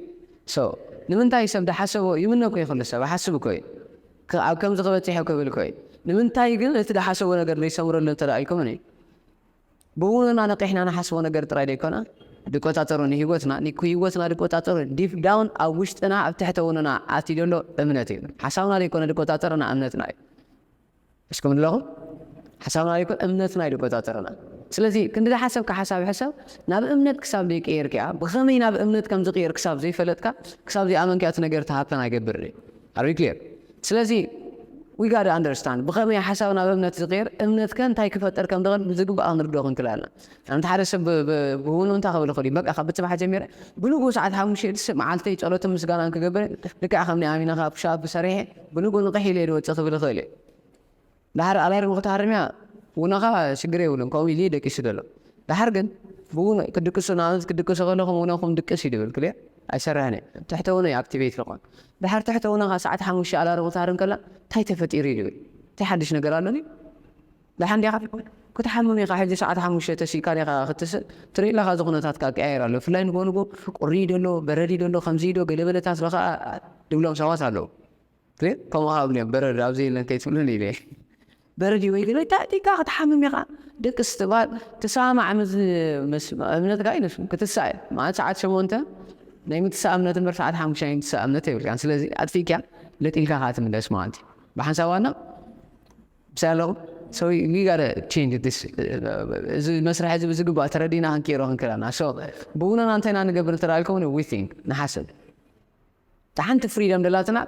So ንምንታይ ሰብ ዝሓሰቦ ይምነ እኮ ይኽእል፣ ሰብ ሓስብ እኮ እዩ። ከ- ኣብ ከምዚ ክበጽሕ እኮ ይብል እኮ እዩ። ንምንታይ ግን እቲ ዝሓሰቦ ነገር ዘይሰምረሉ እንተ ደኣ ኢልኩምኒ፣ ብውነና ነቂሕና ንሓስቦ ነገር ጥራይ ዘይኮነ ዝቆጻጸሮ፣ ንህይወትና፣ ንኩ ህይወትና ዝቆጻጸሮ፣ deep down ኣብ ውሽጥና ኣብ ትሕተ ውነና ኣትዩ ዘሎ እምነት እዩ። ሓሳብና ዘይኮነ ዝቆጻጸረና እምነትና እዩ። እስኩም ኣለኹም? ሓሳብና ዘይኮነ እምነትና እዩ ዝቆጻጸረና። ስለዚ ክንዲ ዝሓሰብካ ሓሳብ ሕሰብ፣ ናብ እምነት ክሳብ ዘይቀየርካ፣ ብኸመይ ናብ እምነት ከም ዝቀየር ክሳብ ዘይፈለጥካ፣ ክሳብ ዘይኣመንካ እቲ ነገር ትሃፈን ኣይገብር። Are we clear? ስለዚ we gotta understand ብኸመይ ሓሳብ ናብ እምነት ዝቀየር፣ እምነትከ እንታይ ክፈጠር ከም ዝኽእል ብዝግባእ ክንርድኦ ክንክእል ኣለና። ኣንቲ ሓደ ሰብ ብ- ብ- ብውኑ እንታይ ክብል ይኽእል እዩ? በቃ ካብ ብጽባሕ ጀሚረ ብንግኡ ሰዓት ሓሙሽተ ድስ መዓልተይ ጸሎትን ምስጋናን ክገብር ልክዕ ከም ናይ ኣሚናኻ ፑሻፕ ሰሪሐ ብንግኡ ንቕሕ ኢለ ድወጽእ ክብል ይኽእል እዩ። ድሓር ኣላርም ክትሃርም እያ፣ ውነኻ ሽግር የብሉን፣ ከምኡ ኢሉ ደቂሱ ዘሎ። ድሓር ግን ብውነ ክድቅሱ፣ ንኣብነት ክድቅሱ ከለኹም ውነኹም ድቅስ እዩ ድብል፣ ክልእ ኣይሰርሕን እዩ። ትሕተ ውነ እዩ ኣክቲቬት ዝኾን። ድሓር ትሕተ ውነኻ ሰዓት ሓሙሽተ ኣላርም ክትሃርም ከላ እንታይ ተፈጢሩ እዩ ድብል? እንታይ ሓድሽ ነገር ኣሎ ድዩ? ድሓን ዲኻ ክትሓምም ኢኻ። ሕጂ ሰዓት ሓሙሽተ ተሲእካ ዲኻ ክትስእ? ትርኢ ኣለኻ፣ እዚ ኩነታትካ ቀያየር ኣሎ። ብፍላይ ንጎ ንጎ ቁሪ ደሎ፣ በረዲ ደሎ፣ ከምዚ ዶ ገለበለታት ለኻ ድብሎም ሰባት ኣለዉ። ግን ከምኡ ሃብልዮም በረድ ኣብዚ የለን ከይትብሉን ኢለ። በረድ ወይ ግን ታዲካ ክትሓምም ኢኻ። ደቂ ስትባል ትሰማማዕ ምስ ምስ እምነትካ እዩ ንሱ ክትሳእ ማለት ሰዓት ሸሞንተ ናይ ምትሳእ እምነት እምበር ሰዓት ሓሙሽተ ናይ ምትሳእ እምነት የብልካን። ስለዚ ኣጥፊእካ ለጢልካ ከዓ ትምለስ ማለት እዩ። ብሓንሳብ ዋና ብሳይ ኣለኹም ሰው ዊጋደ ቼንጅ ስ እዚ መስርሕ እዚ ብዝግባእ ተረዲና ክንቀይሮ ክንክእል ኣለና። So ብውነና እንታይ ኢና ንገብር እንተ ኢልኩም we think ንሓስብ ሓንቲ ፍሪደም ደላትና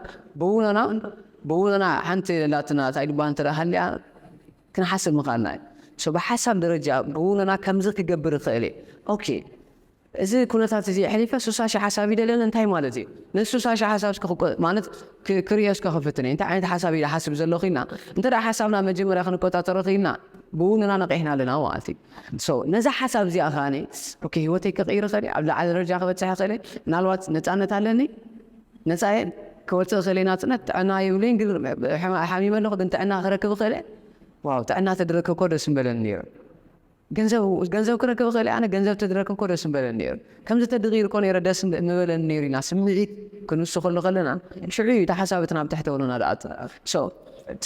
ብውነና ብውነና ሓንቲ ደላትና እንታይ ድባል እንተ ሃልያ ክንሓስብ ምኽኣልና እዩ። So ብሓሳብ ደረጃ ብውነና ከምዚ ክገብር ይኽእል እየ። ኦኬ እዚ ኩነታት እዚ ኣሕሊፈ ሱሳ ሺ ሓሳብ ይደለኒ እንታይ ማለት እዩ? ነዚ ሱሳ ሺ ሓሳብ እስከ ክቆ- ማለት ክ- ክርእዮ እስከ ክፍትን እየ። እንታይ ዓይነት ሓሳብ እዩ ሓስብ ዘለኹ ኢልና እንተ ደኣ ሓሳብና መጀመርያ ክንቆጻጸሮ ክኢልና ብውንና ነቂሕና ኣለና ማለት እዩ። So ነዛ ሓሳብ እዚኣ ከኣኒ ኦኬ ህይወተይ ክቕይር ይኽእል እየ፣ ኣብ ላዕሊ ደረጃ ክበጽሕ ይኽእል እየ፣ ምናልባት ነጻነት ኣለኒ፣ ነጻ እየ፣ ክወጽእ ይኽእል እየ ናጽነት፣ ጥዕና የብለይን ግን ሕማ- ሓሚመ ኣለኹ ግን ጥዕና ክረክብ ይኽእል እየ። ዋው ጥዕና ተድረክ እኮ ደስ ምበለኒ ነይሩ። ገንዘብ ገንዘብ ክረክብ እኽእል እየ፣ ኣነ ገንዘብ ተድረክ እኮ ደስ ምበለኒ ነይሩ። ከምዚ ተድቂር እኮ ነይረ ደስ እንደ- ምበለኒ ነይሩ ኢና ስምዒት ክንውስኸሉ ከለና ሽዑ እዩ እቲ ሓሳብትና ኣብ ትሕቲ ወለና ዝኣቱ። So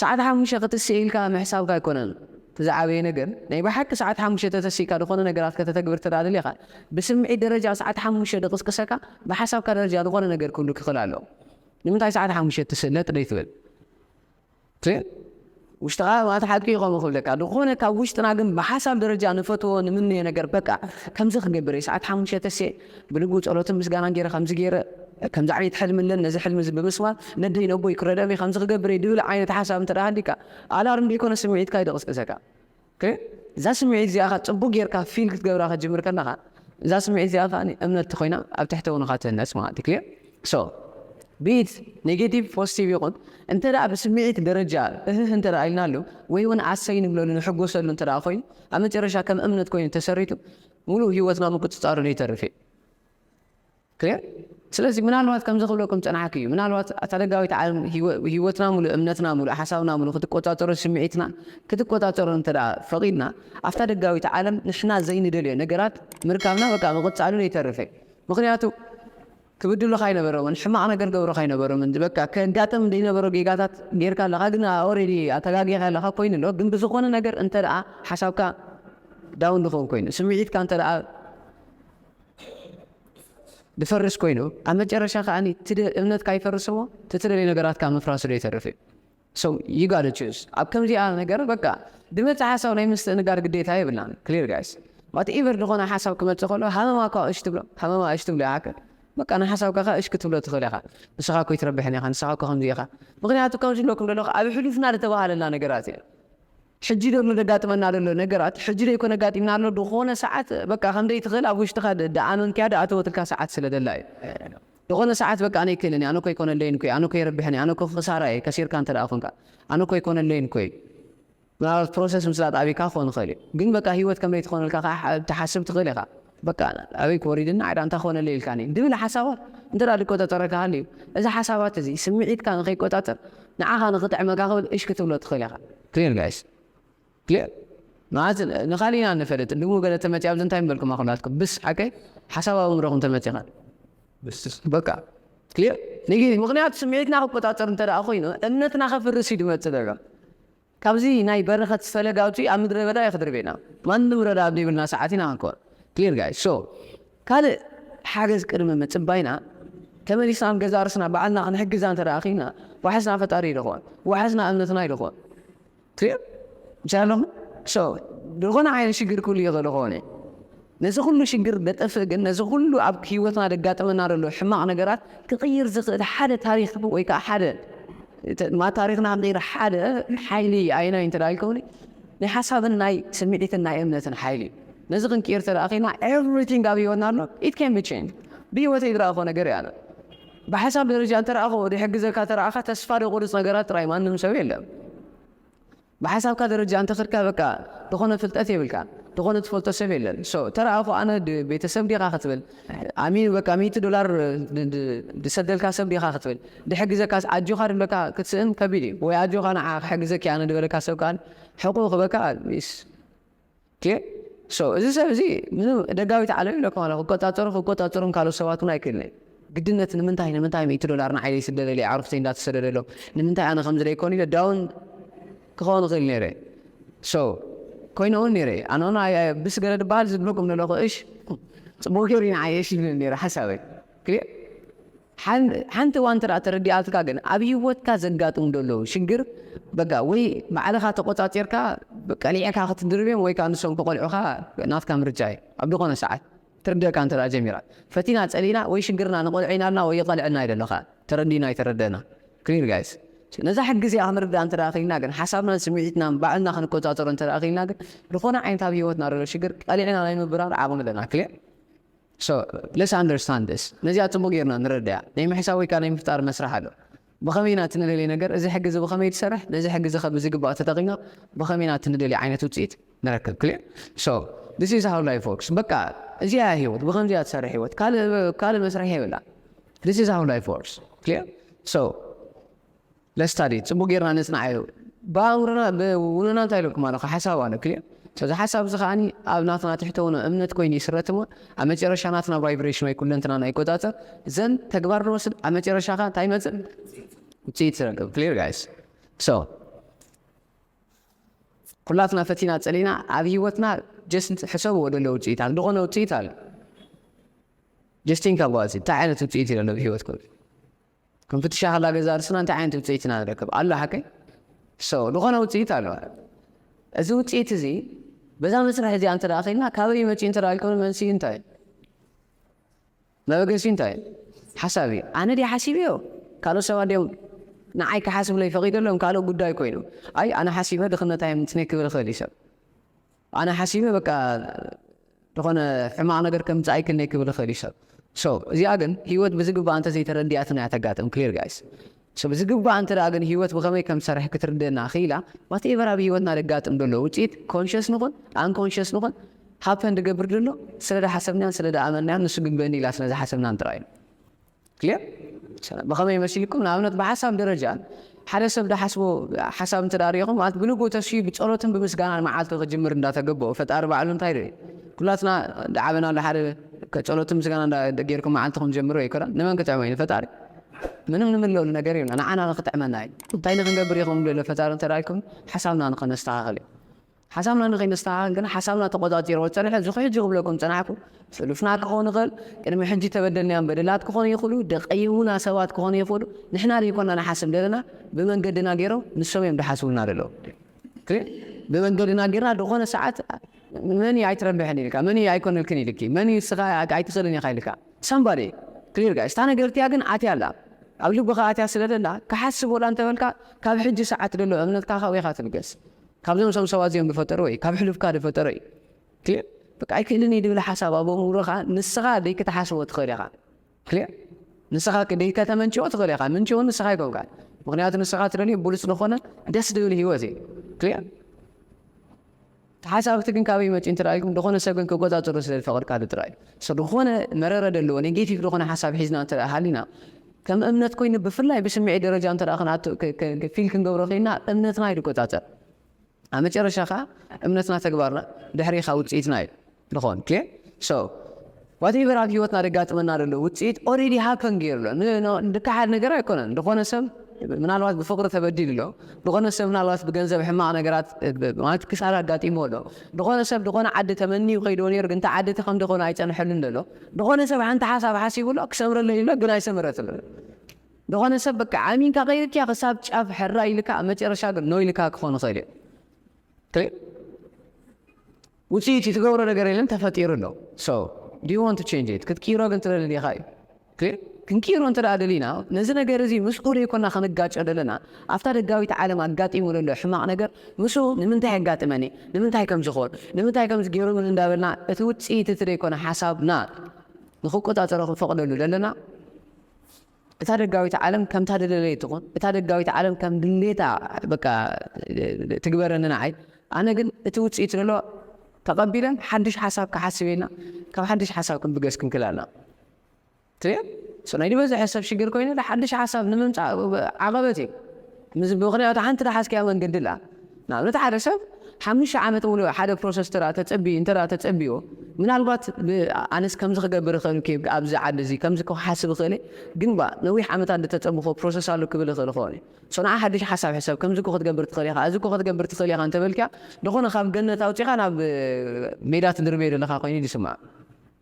ሰዓት ሓሙሽተ ክትስእ ኢልካ ምሕሳብካ ኣይኮነን እቲ ዝዓበየ ነገር። ናይ ብሓቂ ሰዓት ሓሙሽተ ተተሲእካ ዝኾነ ነገራት ከተተግብር ተዳልል ኢኻ ብስምዒት ደረጃ ሰዓት ሓሙሽተ ድቕስቅሰካ ብሓሳብካ ደረጃ ዝኾነ ነገር ክህሉ ክኽእል ኣለዎ። ንምንታይ ሰዓት ሓሙሽተ ትስእ ለጥ ደይትብል? ውሽጥኻ ማለት ሓቂ ይኾኑ ክብለካ ዝኾነ ካብ ውሽጥና ግን ብሓሳብ ደረጃ ንፈትዎ ንምንዮ ነገር በቃ ከምዚ ክገብር እየ ሰዓት ሓሙሽተ ተስየ ብልቡ ጸሎትን ምስጋናን ገይረ ከምዚ ገይረ ከምዚ ዓይነት ሕልሚ ኣለኒ ነዚ ሕልሚ እዚ ብምስማር ነደይ ነቦይ ክረድኦም እየ ከምዚ ክገብር እየ ድብል ዓይነት ሓሳብ እንተ ደኣ ሃሊካ ኣላርም ዘይኮነ ስምዒትካ እዩ ደቕስቅሰካ። ኦኬ? እዛ ስምዒት እዚኣ ኸ ጽቡቅ ጌርካ ፊል ክትገብራ ክትጅምር ከለኻ እዛ ስምዒት እዚኣ ከኣ እምነት ኮይና ኣብ ትሕቲ ውንኻ ትህነጽ ማለት እዩ። ክሊር? So be it negative positive ይኹን እንተ ደኣ ብስምዒት ደረጃ እህህ እንተ ደኣ ኢልናሉ ወይ እውን ኣሰይ ንብለሉ ንሕጎሰሉ እንተ ደኣ ኮይኑ ኣብ መጨረሻ ከም እምነት ኮይኑ ተሰሪቱ ሙሉእ ህይወትና ምቁጽጻሩ ዘይተርፍ እዩ። ክሊር? ስለዚ ምናልባት ከምዚ ክብለኩም ጸናሕኪ እዩ ምናልባት ኣታ ደጋዊት ዓለም ህይወ- ህይወትና ሙሉ እምነትና ሙሉ ሓሳብና ሙሉ ክትቆጻጸሮ ስምዒትና ክትቆጻጸሮ እንተ ደኣ ፈቒድና ኣብታ ደጋዊት ዓለም ንሕና ዘይንደልዮ ነገራት ምርካብና በቃ ምቕጻሉ ዘይተርፍ እዩ። ምኽንያቱ ክብድሉኻ ኣይነበሮምን ሕማቕ ነገር ገብሩኻ ኣይነበሮምን በቃ ከጋጥም ዘይነበሮ ጌጋታት ጌርካ ኣለኻ ግን ኦሬዲ ኣተጋጊኻ ኣለኻ ኮይኑ ኣሎ ግን ብዝኾነ ነገር እንተ ደኣ ሓሳብካ ዳውን ዝኸውን ኮይኑ ስምዒትካ እንተ ደኣ ዝፈርስ ኮይኑ ኣብ መጨረሻ ከኣ እምነትካ ይፈርስ እሞ ትትደልዩ ነገራትካ ምፍራሱ ዶ ይተርፍ እዩ። So you gotta choose ኣብ ከምዚኣ ነገር በቃ ድመጽ ሓሳብ ናይ ምስትእንጋር ግዴታ የብልናን። ክሊር ጋይስ ዋትኤቨር ዝኾነ ሓሳብ ክመጽእ ከሎ ሃመማ እኳ እሽ ትብሎ ሃመማ እሽ ትብሎ ይሓክል በቃ ንሓሳብካ ከ እሽ ክትብሎ ትኽእል ኢኻ። ንስኻ እኮ ይትረብሕን ኢኻ ንስኻ እኮ ከምዚ ኢኻ። ምኽንያቱ ከምዚ ኢለኩም ዘለኹ ኣብ ሕሉፍና ዝተባሃለና ነገራት እዩ። ሕጂ ዘሎ ደጋጥመና ዘሎ ነገራት ሕጂ ዶ ይኮነ ጋጢምና ኣሎ ዝኾነ ሰዓት በቃ ከምደይ ትኽእል ኣብ ውሽጥኻ ደኣመንክያ ደኣተወትልካ ሰዓት ስለ ደላ እዩ ዝኾነ ሰዓት በቃ ኣነ ይክእልን ኣነ ኮ ይኮነለይን ኮ ኣነ ኮ ይረብሕኒ ኣነ ኮ ክሳራ እየ ከሲርካ እንተ ደኣ ኮንካ ኣነ ኮ ይኮነለይን ኮ ምናልባት ፕሮሰስ ምስላ ጣቢካ ክኾን ይኽእል እዩ ግን በቃ ህይወት ከምደይ ትኾነልካ ከዓ ትሓስብ ትኽእል ኢኻ በቃ ኣበይ ክወሪድና ዓይዳ እንታይ ክኾነለይ ኢልካኒ ድብል ሓሳባት እንተ ደኣ ዝቆጣጠረካ ሃልዩ እዚ ሓሳባት እዚ ስምዒትካ ንኸይቆጣጠር ንዓኻ ንኽጥዕመካ ክብል እሽ ክትብሎ ትኽእል ኢኻ ክሊር ጋይስ ክሊር ማለት ንኻሊና ንፈልጥ ድሞ ገለ ተመፂ ኣብዚ እንታይ ምበልኩም ኣኹላትኩም ብስ ሓቀይ ሓሳብ ኣእምሮኹም ተመፂኻ በቃ ክሊር ምክንያቱ ስምዒትና ክቆፃፀር እንተ ደኣ ኮይኑ እምነትና ከፍርስ እዩ ድመፅእ ደሎ ካብዚ ናይ በረኸት ፈለግ ኣውፅኡ ኣብ ምድረ በዳ እዩ ክድርቤና ማንም ረዳ ኣብ ዘይብልና ሰዓት ኢና ክንከውን ክሊር ጋይስ ሶ ካልእ ሓገዝ ቅድሚ ምፅባይና ተመሊስና ኣብ ገዛ ርስና ባዕልና ክንሕግዛ እንተ ደኣ ኽኢልና ዋሕስና ፈጣሪ ይልኾን ዋሕስና እምነትና ይልኾን ክሊር ምስ ኣለኹም ሶ ዝኾነ ዓይነት ሽግር ክህሉ ይኽእል ኾነ ነዚ ኩሉ ሽግር ደጠፍእ ግን ነዚ ኩሉ ኣብ ህይወትና ደጋጠመና ዘሎ ሕማቕ ነገራት ክቕይር ዝኽእል ሓደ ታሪኽ ወይ ከዓ ሓደ ማ ታሪኽና ክንቕይር ሓደ ሓይሊ ኣይናይ እንተ ኢልከውኒ ናይ ሓሳብን ናይ ስምዒትን ናይ እምነትን ሓይሊ እዩ ነዚ ክንቅይር ተደኣ ኸይና everything ኣብ ህይወትና ኣሎ it can be change ብህይወተይ ዝረኣኾ ነገር እያ ብሓሳብ ደረጃ እንተረኣኹ ድሕግዘካ ተረኣኻ ተስፋ ደቁርፅ ነገራት ጥራይ ማንም ሰብ የለን ብሓሳብካ ደረጃ እንተ ኽድካ በቃ ዝኾነ ፍልጠት የብልካ ዝኾነ ትፈልጦ ሰብ የለን so ተረኣኹ ኣነ ቤተሰብ ዲኻ ክትብል ኣሚን በቃ ሚእቲ ዶላር ዝሰደልካ ሰብ ዲኻ ክትብል ድሕግዘካ ኣጆኻ ድብለካ ክትስእን ከቢድ እዩ ወይ ኣጆኻ ንዓ ክሕግዘኪ ኣነ ድበለካ ሰብ ከኣ ሕቁ ክበካ ሚስ ኦኬ so እዚ ሰብ እዚ ምንም ደጋዊት ዓለም ኢለ ከማላ ክቆጻጸሩ ክቆጻጸሩን ካልኦት ሰባት እውን ኣይክእልን ግድነት ንምንታይ ንምንታይ ሚእቲ ዶላር ንዓይ ዘይስደደለይ ኣዕሩኽተይ እንዳተሰደደሎም ንምንታይ ኣነ ከምዚ ደይኮን ኢለ ዳውን ክኸውን ይኽእል ነይረ so ኮይነ እውን ነይረ ኣነ እውን ብስ ገለ ዝበሃል ዝብለኩም ዘለኹ እሽ ፅቡቅ ገይሩ ንዓይ እሽ ይብል ነይረ ሓሳበይ ክሊር ሓንቲ እዋን እንተ ተረዲኣትካ ግን ኣብ ህይወትካ ዘጋጥሙ ዘለዉ ሽግር በቃ ወይ ባዕልኻ ተቆፃፂርካ ቀሊዕካ ክትድርብዮም ወይ ከዓ ንሶም ክቆልዑኻ ናትካ ምርጫ እዩ ኣብ ዝኾነ ሰዓት ትርደካ እንተ ጀሚራ ፈቲና ፀሊእና ወይ ሽግርና ንቆልዑ ኢናልና ወይ ይቐልዕና ይደለኻ ተረዲና ይተረደና ክሊር ጋይስ ነዛ ሕጊ እዚኣ ክንርዳእ እንተ ክኢልና ግን ሓሳብናን ስምዒትናን ባዕልና ክንቆፃፀሮ እንተ ክኢልና ግን ዝኾነ ዓይነት ኣብ ህይወትና ዘሎ ሽግር ቀሊዕና ናይ ምብራር ዓቕሚ ኣለና ክሊር So let's understand this. ነዚኣ ጽቡቕ ጌርና ንረዳያ። ናይ ምሕሳብ ወይ ከኣ ናይ ምፍጣር መስርሕ ኣሎ። ብኸመይ ኢና እቲ ንደልዮ ነገር፣ እዚ ሕጊ እዚ ብኸመይ ትሰርሕ፣ ነዚ ሕጊ እዚ ከ ብዝግባእ ተጠቒምና ብኸመይ ኢና እቲ ንደልዮ ዓይነት ውጽኢት ንረክብ? ክሊር? So this is how life works. በቃ እዚኣ እያ ህይወት፣ ብኸምዚኣ ትሰርሕ ህይወት። ካልእ ካልእ መስርሕ የብላ። This is how life works. ክሊር? So ለስታዲ ጽቡቅ ጌርና ንጽናዓዮ ብኣእምሮና ብውነና እንታይ ኢለኩም ኣለኹ ሓሳብ ኣሎ ክልዮ ስለዚ ሓሳብ እዚ ከዓኒ ኣብ ናትና ትሕተውኖ እምነት ኮይኑ ይስረት እሞ ኣብ መጨረሻ ናትና ቫይብሬሽን ወይ ኩለንትና ናይ ቆጻጸር ዘን ተግባር ንወስድ ኣብ መጨረሻ ከ እንታይ ይመጽእ ውፅኢት ትረክብ ክሊር ጋይስ so ኩላትና ፈቲና ጸሊና ኣብ ህይወትና ጀስት ሕሰብዎ ደሎ ውፅኢት ኣሎ ዝኾነ ውፅኢት ኣሎ ጀስቲን ካብ ዋዚ እንታይ ዓይነት ውፅኢት እዩ ደሎ ብህይወት ኮይኑ ክንፍትሻ ከላ ገዛ ርስና እንታይ ዓይነት ውፅኢት ኢና ንረክብ ኣሎ ሓቀይ so ዝኾነ ውፅኢት ኣሎ እዚ ውፅኢት እዚ በዛ መስርሕ እዚኣ እንተ ኸልና ካበይ መፂኡ እንተ ኢልከ መንስኡ እንታይ መበገሲ እንታይ ሓሳብ እዩ ኣነ ዲ ሓሲብ እዮ ካልኦት ሰባት ድዮም ንዓይ ክሓስብለይ ፈቒደሎም ካልኦ ጉዳይ ኮይኑ ኣይ ኣነ ሓሲበ ድኽነታይ ምፅነ ክብል ይኽእል እዩ ሰብ ኣነ ሓሲበ በቃ ዝኾነ ሕማቕ ነገር ከምፅእ ኣይክልኒ ክብል ይኽእል እዩ ሰብ so እዚኣ ግን ህይወት ብዝግባእ እንተ ዘይተረዲኣትና እያ ተጋጥም ክሊር ጋይስ so ብዝግባእ እንተ ደኣ ግን ህይወት ብኸመይ ከም ትሰርሕ ክትርድእና ክኢላ ዋትኤቨር ኣብ ህይወትና ደጋጥም ዘሎ ውፅኢት ኮንሽስ ንኹን ኣንኮንሽስ ንኹን ሃፐን ድገብር ዘሎ ስለ ደሓሰብናያን ስለ ደኣመናያን ንሱ ግበኒ ኢላ ስለ ዝሓሰብናን ጥራይ እዩ ክሊር ብኸመይ መሲልኩም ንኣብነት ብሓሳብ ደረጃ ሓደ ሰብ ዝሓስቦ ሓሳብ እንተ ሪኢኹም ማለት ብንግኡ ተስዩ ብፀሎትን ብምስጋናን መዓልቱ ክጅምር እንዳተገበኦ ፈጣሪ ባዕሉ እንታይ ርኢ ኩላትና ዝዓበናሉ ሓደ ጸሎትን ምስጋና ገይርኩም መዓልትኹም ጀምሮ ይኮና ንመን ክጥዕሞ እዩ ንፈጣሪ ምንም ንምለሉ ነገር የብልና ንዓና ንክጥዕመና እዩ እንታይ ንክንገብር ኢኹም ሎ ፈጣሪ እንተ ኢልኩም ሓሳብና ንኸነስተኻኸል እዩ ሓሳብና ንኸይነስተኻኸል ግን ሓሳብና ተቆፃፂርዎ ዝፀንሐ እዚ ሕጂ ክብለኩም ዝፀናሕኩ ሕሉፍና ክኸውን ይኽእል ቅድሚ ሕጂ ተበደልናዮም በደላት ክኾኑ ይኽእሉ ደቀይሙና ሰባት ክኾኑ ይኽእሉ ንሕና ዘይኮና ንሓስብ ዘለና ብመንገድና ገይሮም ንሶም እዮም ዝሓስቡልና ዘለዉ ብመንገድና ገይርና ዝኾነ ሰዓት መን እዩ ኣይትረብሕን ኢልካ መን እዩ ኣይኮነልክን ኢልኪ መን እዩ ስኻ ኣይትኽእልን ኢኻ ኢልካ ሳምባዲ ክሊር ጋይስ እታ ነገር እቲያ ግን ኣትያ ኣላ ኣብ ልብኻ ኣትያ ስለ ደላ ክሓስብ ወላ እንተበልካ ካብ ሕጂ ሰዓት ደሎ እምነትካ ካብኡ ኢኻ ትብገስ ካብዞም ሰብ ሰባት እዚኦም ዝፈጠሩ ወይ ካብ ሕሉፍካ ዝፈጠሩ እዩ። ክሊር? በቃ ኣይክእልን እዩ ዝብል ሓሳብ ኣብ ኣእምሮኻ ንስኻ ደይክትሓስቦ ትኽእል ኢኻ። ክሊር? ንስኻ ደይከተመንጭዎ ትኽእል ኢኻ። ምንጭዎ ንስኻ ኣይኮንካ። ምክንያቱ ንስኻ ትደልዮ ብሉጽ ዝኾነ ደስ ዝብል ህይወት እዩ። ክሊር? ተሓሳብቲ ግን ካበይ መፂ እንተ ኢልኩም፣ ዝኾነ ሰብ ግን ክቆፃፀሮ ስለ ዝፈቐድካሉ ጥራይ። So ዝኾነ መረረ ዘለዎ ኔጌቲቭ ዝኾነ ሓሳብ ሒዝና እንተ ሃሊና፣ ከም እምነት ኮይኑ ብፍላይ ብስምዒት ደረጃ እንተ ፊል ክንገብሮ ኮይና እምነትና ይቆፃፀር። ኣብ መጨረሻ ከዓ እምነትና ተግባርና ድሕሪኻ ውፅኢትና እዩ ዝኾን። ክሊር? So whatever ኣብ ህይወትና ደጋጥመና ዘሎ ውፅኢት ኦልሬዲ ሃፐን ገይሩ ኣሎ። ድካሓድ ነገር ኣይኮነን። ዝኾነ ሰብ ምናልባት ብፍቅሪ ተበዲሉ ኣሎ። ዝኾነ ሰብ ምናልባት ብገንዘብ ሕማቕ ነገራት ማለት ክሳራ ኣጋጢሞ ኣሎ። ዝኾነ ሰብ ዝኾነ ዓዲ ተመንዩ ከይድዎ ነይሩ፣ ግን ዓዲ ከም ዝኾነ ኣይፀንሐሉን ዘሎ። ዝኾነ ሰብ ሓንቲ ሓሳብ ሓሲቡ ኣሎ ክሰምረለይ ኢሎ ግን ኣይሰመረትሉ። ዝኾነ ሰብ በቃ ኣሚንካ ከይድክያ ክሳብ ጫፍ ሕራ ኢልካ ኣብ መጨረሻ ግን ኖ ኢልካ ክኾን ይኽእል እዩ። ክሊር? ውፅኢት ትገብሮ ነገር የለን ተፈጢሩ ኣሎ። So do you want to change it? ክትቅይሮ ግን ትደሊ ዲኻ እዩ። ክሊር? ክንቅይሮ እንተ ደኣ ደሊና ነዚ ነገር እዚ ምስኡ ዘይኮና ክንጋጨ ደለና ኣብታ ደጋዊት ዓለም ኣጋጢሙ ዘሎ ሕማቕ ነገር ምስኡ ንምንታይ ኣጋጥመኒ፣ ንምንታይ ከም ዝኾን፣ ንምንታይ ከም ዝገይሩምን እንዳበልና እቲ ውፅኢት እቲ ዘይኮነ ሓሳብና ንክቆፃፀሮ ክንፈቕደሉ ደለና። እታ ደጋዊት ዓለም ከምታ ደለለይ ትኹን፣ እታ ደጋዊት ዓለም ከም ድሌታ በቃ ትግበረኒ ንዓይ። ኣነ ግን እቲ ውፅኢት ዘሎ ተቐቢለን ሓድሽ ሓሳብ ክሓስብ ኢልና ካብ ሓድሽ ሓሳብ ክንብገስ ክንክላልና ትሪኦ። So ናይ ዝበዝሐ ሰብ ሽግር ኮይኑ ሓድሽ ሓሳብ ንምምፃእ ዓቐበት እዩ። ምስ ምክንያቱ ሓንቲ ዝሓዝካያ መንገዲ ላ ንኣብነት ሓደ ሰብ ሓሙሽተ ዓመት ሙሉ ሓደ ፕሮሰስ ተራ ተፀቢ እንተ ተፀቢዎ ምናልባት ኣነስ ከምዚ ክገብር ይኽእል ኬ ኣብዚ ዓዲ እዚ ከምዚ ክሓስብ ይኽእል ግን ባ ነዊሕ ዓመታት ዝተፀብኾ ፕሮሰስ ኣሎ ክብል ይኽእል ይኸውን እዩ። So ንዓ ሓድሽ ሓሳብ ሕሰብ ከምዚ እኮ ክትገብር ትኽእል ኢኻ እዚ እኮ ክትገብር ትኽእል ኢኻ እንተበልካ ዝኾነ ካብ ገነት ኣውፂኻ ናብ ሜዳ ትድርበዮ ዘለኻ ኮይኑ ይስማዕ።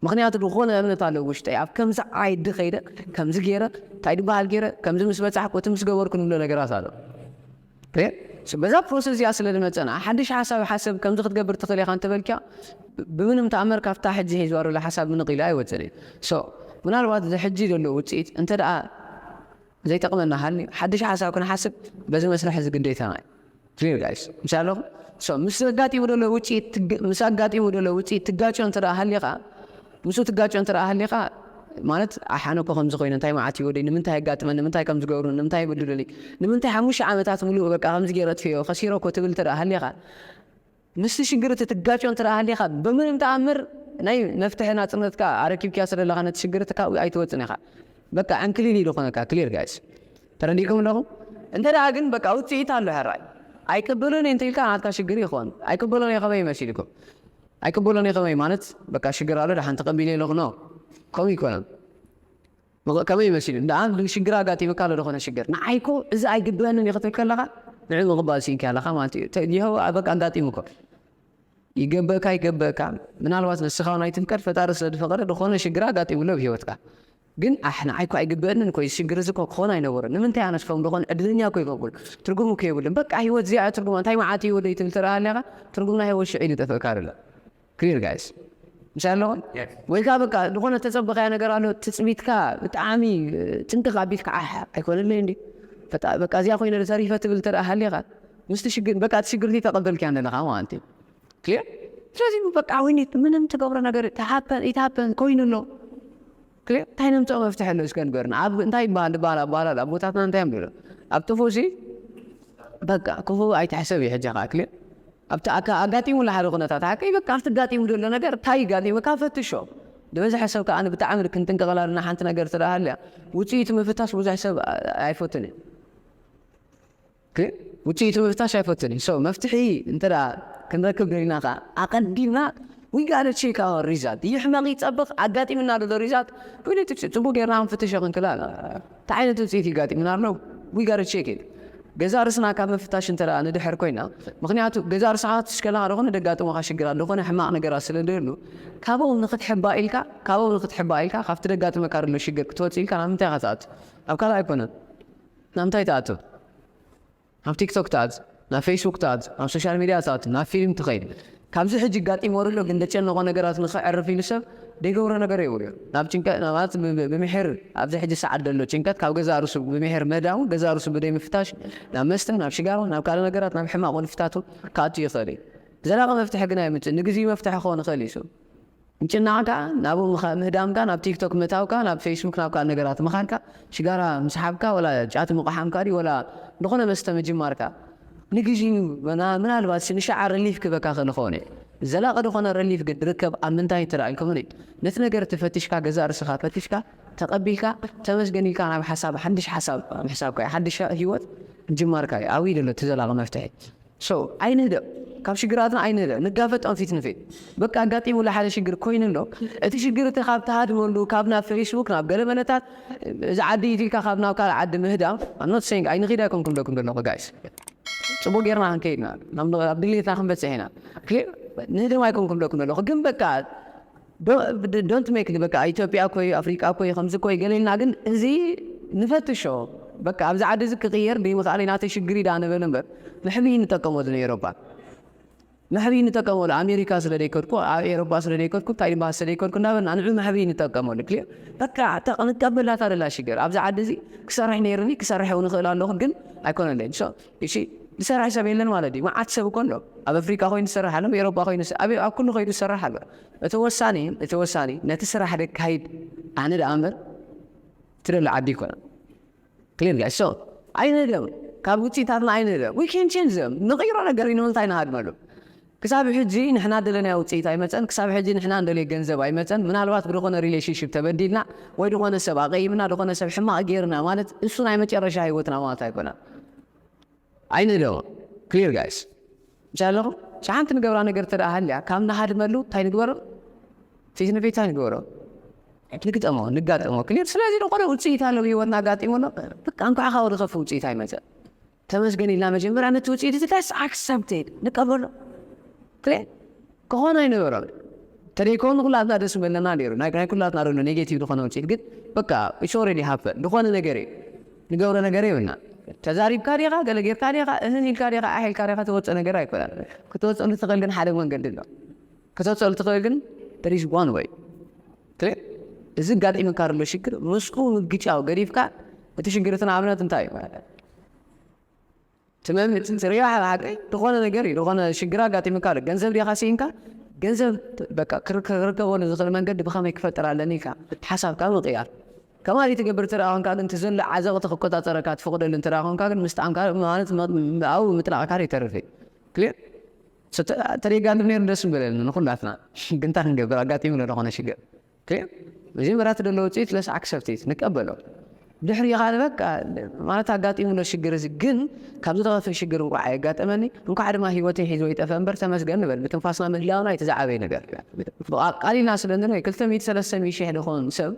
ምክንያቱ ዝኾነ እምነት ኣሎ ውሽጠይ ኣብ ከምዚ ዓዲ ከይደ ከምዚ ገይረ እንታይ ዝበሃል ገይረ ከምዚ ምስ በፃሕኩ እቲ ምስ ገበርኩ ንብሎ ነገራት ኣሎ። በዛ ፕሮሰስ እዚኣ ስለ ዝመፀና ሓድሽ ሓሳብ ሓሰብ ከምዚ ክትገብር ትኽእል ኢኻ እንተበልኪያ ብምንም ተኣምር ካብታ ሕጂ ሒዝዋ ዘሎ ሓሳብ ምንቕ ኢሉ ኣይወፅእን እዩ። So ምናልባት እዚ ሕጂ ዘሎ ውፅኢት እንተ ደኣ ዘይጠቕመና ሃልዩ ሓድሽ ሓሳብ ክንሓስብ በዚ መስርሕ እዚ ግዴታና እዩ። ክሊር ጋይስ ምስ ኣለኹም ምስ ኣጋጢሙ ዘሎ ውፅኢት ምስ ኣጋጢሙ ዘሎ ውፅኢት ትጋጭዮ እንተ ደኣ ሃሊኻ ምስኡ ትጋጭዮ እንተ ደኣ ሃሊኻ ማለት ኣሓነ እኮ ከምዚ ኮይነ እንታይ መዓት ይወደይ ንምንታይ የጋጥመኒ ንምንታይ ከም ዝገብሩ ንምንታይ ይብድሉኒ ንምንታይ ሓሙሽተ ዓመታት ሙሉእ በቃ ከምዚ ገይረ ኣጥፍዮ ከሲረ እኮ ትብል እንተ ደኣ ሃሊኻ ምስቲ ሽግር እቲ ትጋጭዮ እንተ ደኣ ሃሊኻ ብምንም ተኣምር ናይ መፍትሒ ናፅነትካ ኣረኪብክያ ስለ ዘለኻ ነቲ ሽግር እቲ ካብኡ ኣይትወፅን ኢኻ። በቃ ዕንክሊል እዩ ዝኾነካ ክሊር ጋይስ ተረዲእኩም ኣለኹም። እንተ ደኣ ግን በቃ ውፅኢት ኣሎ ሕራይ ኣይቅበሎን እየ እንተኢልካ ናትካ ሽግር ይኾን ኣይቅበሎን እየ ከመይ መሲልኩም? ኣይቅበሎን እየ ከመይ ማለት በቃ ሽግር ኣሎ ደሓን ተቐቢለ ኣለኹ ኖ ከምኡ ይኮነን። ከመይ መሲሉ ደኣ ሽግር ኣጋጢሙካ ኣሎ ዝኾነ ሽግር ንዓይኮ እዚ ኣይግበንን እዩ ክትብል ከለኻ ንዕ ምቕባል ሲኢንካ ኣለኻ ማለት እዩ። ይኸው በቃ ኣጋጢሙኮ ይገበእካ ይገበእካ ምናልባት ንስኻ ናይ ትፍቀድ ፈጣሪ ስለ ዝፈቀደ ዝኾነ ሽግር ኣጋጢሙሎ ብሂወትካ ግን ኣሕ ንዓይኮ ኣይግበእንን ኮይ ሽግር እዚ ኮ ክኾን ኣይነበሮ ንምንታይ ኣነስ ከም ዝኾን ዕድለኛ ኮ ይኮንኩን ትርጉም እኮ የብሉን በቃ ሂወት እዚኣ ትርጉማ እንታይ መዓት እዩ ወደይ ትብል ትረኣ ኣለኻ ትርጉም ናይ ሂወት ሽዒ ዝጠፍእካ ኣሎ ክሊር ጋይስ ምሽ ኣለኹም ወይ ከዓ በቃ ዝኾነ ተፀበኻያ ነገር ኣሎ ትፅቢትካ ብጣዕሚ ጥንቅቕ ኣቢልካ ዓሕ ኣይኮነለይ እንዲ በቃ እዚኣ ኮይነ ተሪፈ ትብል ተረኣ ሃሊኻ ምስቲ ሽግር በቃ እቲ ሽግርቲ ተቐበልክያ ኣለኻ ማለት እዩ ክሊር ስለዚ በቃ ወይኒ ምንም ትገብሮ ነገር ተሃፐን ይትሃፐን ኮይኑ ኣሎ ክሊር እንታይ ነምፅኦ መፍትሒ ኣሎ እስከ ንገርና ኣብ እንታይ ይበሃል ዝበሃል ኣባላል ኣቦታትና እንታይ እዮም ዝብሉ ኣብ ጥፉእ ሲ በቃ ክፉ ኣይትሕሰብ እዩ ሕጂ ከዓ ክሊር ኣብቲ ኣጋጢሙ ለሓደ ኩነታት ሓቀይ በቃ ኣብቲ ጋጢሙ ዘሎ ነገር እንታይ ይጋጢመካ ፈትሾ ዝበዝሐ ሰብ ከዓ ብጣዕሚ ክንጥንቀቐላ ዘለና ሓንቲ ነገር ትረሃልያ ውፅኢቱ ምፍታሽ ብዙሕ ሰብ ኣይፈቱን እዩ ውፅኢቱ ምፍታሽ ኣይፈትን እዩ። So መፍትሒ እንተ ክንረክብ ደሊና ከዓ ኣቐዲምና we gotta check our result። ይሕመቕ ይፀብቕ ኣጋጢምና ዘሎ result ወይ ነቲ ፅቡቅ ጌርና ክንፍትሾ ክንክእል ኣለና። እንታይ ዓይነት ውፅኢት ይጋጢምና ኣሎ we gotta check it። ገዛ ርስና ካብ ምፍታሽ እንተ ንድሕር ኮይና ምክንያቱ ገዛ ርስኻ ክትፍትሽ ከለካ ዝኾነ ደጋጥሞካ ሽግራት ዝኾነ ሕማቕ ነገራት ስለ ደሉ ካብኦም ንክትሕባ ኢልካ ካብኦም ንክትሕባ ኢልካ ካብቲ ደጋጥመካ ዘሎ ሽግር ክትወፅእ ኢልካ ናብ ምንታይ ኢካ ትኣቱ? ኣብ ካልእ ኣይኮነን። ናብ ምንታይ ትኣቱ? ናብ ቲክቶክ ትኣቱ፣ ናብ ፌስቡክ ትኣቱ፣ ናብ ሶሻል ሚድያ ትኣቱ፣ ናብ ፊልም ትኸይድ። ካብዚ ሕጂ ጋጢሞ ዘሎ ግን ዘጨነቖ ነገራት ንኸዕርፍ ኢሉ ሰብ ዘይገብሮ ነገር የብሉ። ናብ ጭንቀት ናባት ብምሕር ኣብዚ ሕጂ ሰዓት ዘሎ ጭንቀት ካብ ገዛ ርሱ ብምሕር ምህዳሙ ገዛ ርሱ ብደይ ምፍታሽ ናብ መስተ ናብ ሽጋራ ናብ ካልእ ነገራት ናብ ሕማቕ ወልፍታቱ ክኣቱ ይኽእል እዩ። ዘላቂ መፍትሒ ግን ኣይምፅእ ንግዜ መፍትሒ ክኸውን ይኽእል እዩ። ምጭናቕካ ናብኡ ምህዳምካ ናብ ቲክቶክ ምእታውካ ናብ ፌስቡክ ናብ ካልእ ነገራት ምኻድካ ሽጋራ ምስሓብካ ወላ ጫት ምቕሓምካ ድዩ ወላ ዝኾነ መስተ ምጅማርካ ንግዜኡ ምናልባት ንሻዓ ሪሊፍ ክበካ ክእል ኾነ። ዘላቂ ዝኾነ ሪሊፍ ግን ድርከብ ኣብ ምንታይ እንተ ኢልኩምኒ ነቲ ነገር ትፈትሽካ ገዛ ርስኻ ፈትሽካ ተቐቢልካ ተመስገን ኢልካ ናብ ሓሳብ ሓድሽ ሓሳብ ምሕሳብካ ሓድሽ ህይወት ምጅማርካ እዩ ኣብይ ዘሎ እቲ ዘላቂ መፍትሒ። So ኣይንህደእ ካብ ሽግራትና ኣይንህደእ ንጋፈጦም ፊት ንፊት። በቃ ኣጋጢሙላ ሓደ ሽግር ኮይኑ ኣሎ። እቲ ሽግር እቲ ካብ ትሃድመሉ ካብ ናብ ፌስቡክ ናብ ገለ መለታት እዚ ዓዲ ኢትልካ ካብ ናብ ካልእ ዓዲ ምህዳም ኣኖት ሰንግ ኣይንኺድ ኣይኮንኩም ደኩም ዘለኹ ጋይስ። ፅቡቅ ጌርና ክንከይድና ኣብ ድሌትና ክንበፅሕ ኢና። ንህድም ኣይኮንኩም ደኩም ዘለኹ ግን በቃ don't make በቃ ኢትዮጵያ ኮይ ኣፍሪቃ ኮይ ከምዚ ኮይ ገሌልና ግን እዚ ንፈትሾ በቃ ኣብዚ ዓዲ እዚ ክቅየር ደይምክኣለይ ናተይ ሽግር ኢዳ ንብል እምበር ንሕብይ ንጠቀመሉ ንኤሮፓ ንሕብይ ንጠቀመሉ ኣሜሪካ ስለ ደይከድኩ ኣብ ኤሮፓ ስለ ደይከድኩ እንታይ ድማ ስለ ደይከድኩ እናበልና ንዑ ንሕብይ ንጠቀመሉ ክሊር በቃ ንቀበላታ ደላ ሽግር ኣብዚ ዓዲ እዚ ክሰርሕ ነይርኒ ክሰርሕ እውን ይኽእል ኣለኹ ግን ኣይኮነለይን እሺ ዝሰርሕ ሰብ የለን ማለት እዩ መዓት ሰብ እኮ ኣሎ ኣብ ኣፍሪካ ኮይኑ ዝሰርሕ ኣሎ ኤሮፓ ኮይኑ ኣብ ኩሉ ከይዱ ዝሰርሕ ኣሎ እቲ ወሳኒ እቲ ወሳኒ ነቲ ስራሕ ደካይድ ኣነ ደኣ እምበር ትደሊ ዓዲ ይኮነ ክሊር ጋይ so ኣይንህደም ካብ ውፅኢታትና ኣይንህደም we can change them ንቕይሮ ነገር እዩ ንምንታይ ንሃድመሉ ክሳብ ሕጂ ንሕና ደለናዮ ውፅኢት ኣይመፀን ክሳብ ሕጂ ንሕና እንደልዮ ገንዘብ ኣይመፀን ምናልባት ብዝኾነ relationship ተበዲልና ወይ ዝኾነ ሰብ ኣቐይምና ዝኾነ ሰብ ሕማቕ ገይርና ማለት እሱ ናይ መጨረሻ ህይወትና ማለት ኣይኮነን ኣይንህደሞ ክሊር ጋይስ ምስ ኣለኹም ሸሓንቲ ንገብራ ነገር ተደኣ ሃልያ ካብ ንሃድመሉ እንታይ ንግበሮ ፊት ንፊት እንታይ ንግበሮ ንግጠሞ ንጋጠሞ ክሊር ስለዚ ዝኾነ ውፅኢት ኣለዎ ህይወትና ኣጋጢሙሎ በቃ እንኳዕ ካብኡ ዝኸፍእ ውፅኢት ኣይመፀን ተመስገን ኢልና መጀመርያ ነቲ ውፅኢት እዚ let's accept ንቀበሎ ክሊር ክኾን ኣይነበሮን ተደይከውን ንኩላትና ደስ በለና ነይሩ ናይ ናይ ኩላትና ዘሎ negative ዝኾነ ውፅኢት ግን በቃ it's already happen ዝኾነ ነገር እዩ ንገብሮ ነገር የብልና ተዛሪብካ ዲኻ ገለ ጌርካ ዲኻ እህን ኢልካ ዲኻ ኣሕ ኢልካ ዲኻ ትወፅእ ነገር ኣይኮነን ክትወፅእ ንትኽእል ግን ሓደ መንገዲ ኣሎ ክትወፅእ ትኽእል ግን there is one way ክሊር እዚ ኣጋጢሙካ ዘሎ ሽግር ምስኡ ምግጫው ገዲፍካ እቲ ሽግር እቲ ንኣብነት እንታይ እዩ ትመምት ትሪኦ ሓደ ሓቂ ዝኾነ ነገር እዩ ዝኾነ ሽግር ኣጋጢሙካ ኣሎ ገንዘብ ዲኻ ስኢንካ ገንዘብ በቃ ክርከበሉ ዝኽእል መንገዲ ብኸመይ ክፈጥር ኣለኒ ኢልካ ሓሳብካ ምቕያር ከማሊ ትገብር ትረኣ ኮንካ ግን ትዘሎ ዓዘቕቲ ክቆጻጸረካ ትፈቕደሉ እንተ ኮንካ ግን ምስጣምካ ማለት ኣብኡ ምጥላቕካ ይተርፍ እዩ ክሊር ተደጋግም ነይሩ ደስ ምበለኒ ንኩላትና ግንታ ክንገብር ኣጋጢሙ ሎ ዝኾነ ሽግር መጀመርያ እቲ ደሎ ውፅኢት ለስ ኣክሰፕቲት ንቀበሎ ድሕሪ ካልእ በቃ ማለት ኣጋጢሙ ሎ ሽግር እዚ ግን ካብዚ ተኸፍእ ሽግር እንኳ ኣየጋጠመኒ እንኳዕ ድማ ህይወተይ ሒዝዎ ይጠፈ እምበር ተመስገን ንበል ብትንፋስና ምህላውና እቲ ዝዓበየ ነገር ቃሊልና ስለ እንድነ ክልተ ሚእቲ ሰለስተ ሚእቲ ሺሕ ድኾን ሰብ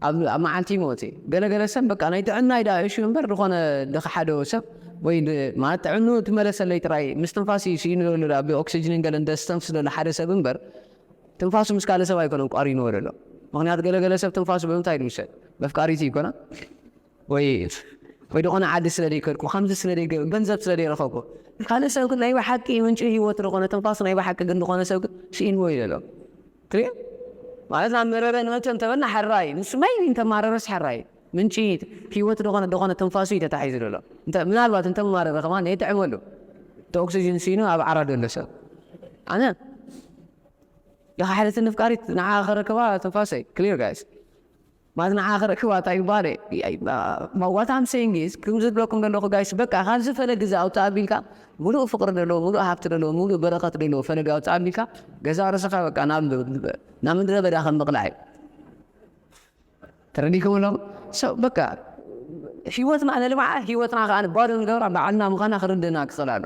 ኣብ ኣብ መዓልቲ ይሞት እዩ ገለገለ ሰብ በቃ ናይ ጥዕና ኢዳ እሹ እምበር ዝኾነ ድኸሓደዎ ሰብ ወይ ማለት ጥዕኑ ትመለሰለይ ጥራይ ምስ ትንፋስ እዩ ስኢኑ ዘሎ ብኦክሲጅንን ገለን ደስተንፍስ ዘሎ ሓደ ሰብ እምበር ትንፋሱ ምስ ካልእ ሰብ ኣይኮነን ቋሪንዎ ዘሎ። ምኽንያቱ ገለገለ ሰብ ትንፋሱ ብምንታይ ድውሰድ? መፍቃሪቱ ይኮና ወይ ወይ ዝኾነ ዓዲ ስለ ዘይከድኩ ከምዚ ስለ ዘይገ- ገንዘብ ስለ ዘይረኸብኩ ካልእ ሰብ ግን ናይ ብሓቂ ምንጪ ህይወት ዝኾነ ትንፋሱ ናይ ብሓቂ ግን ዝኾነ ሰብ ግን ስኢንዎ እዩ ዘሎ። ክልእ ማለት ናብ መረረ ንመተ እንተበልና ሓራይ ንሱ ማይ እንተማረረስ ሓራይ ምንጪ ህይወት ዝኾነ ዝኾነ ትንፋሱ እዩ ተታሒዙ ዘሎ። እንተ ምናልባት እንተማረረ ከማን የጥዕመሉ። እቲ ኦክሲጅን ስኢኑ ኣብ ዓራት ዘሎ ሰብ ኣነ ደኻ ሓደትን ንፍቃሪት ንዓ ከረክባ ትንፋሰይ ክሊር ጋይስ ማለት ንዓ ከረክባ እንታይ ይባለ what I'm saying is ክም ዝብለኩም ዘለኹ ጋይስ በቃ ካብዚ ፈለግ እዚ ኣውፅእ ኣቢልካ ሙሉእ ፍቅሪ ደለዎ ሙሉእ ሃብቲ ደለዎ ሙሉእ በረኸት ደለዎ ፈለግ ኣውፅእ ኣቢልካ ገዛ ርእስኻ በቃ ናብ ናብ ምድረ በዳ ከም ምቕላዕ እዩ ተረዲኩም ኣሎ በቃ ህይወትና ነልማዓ ህይወትና ከዓ ባዶ ንገብራ ባዕልና ምዃና ክርድና ክኽእል ኣሎ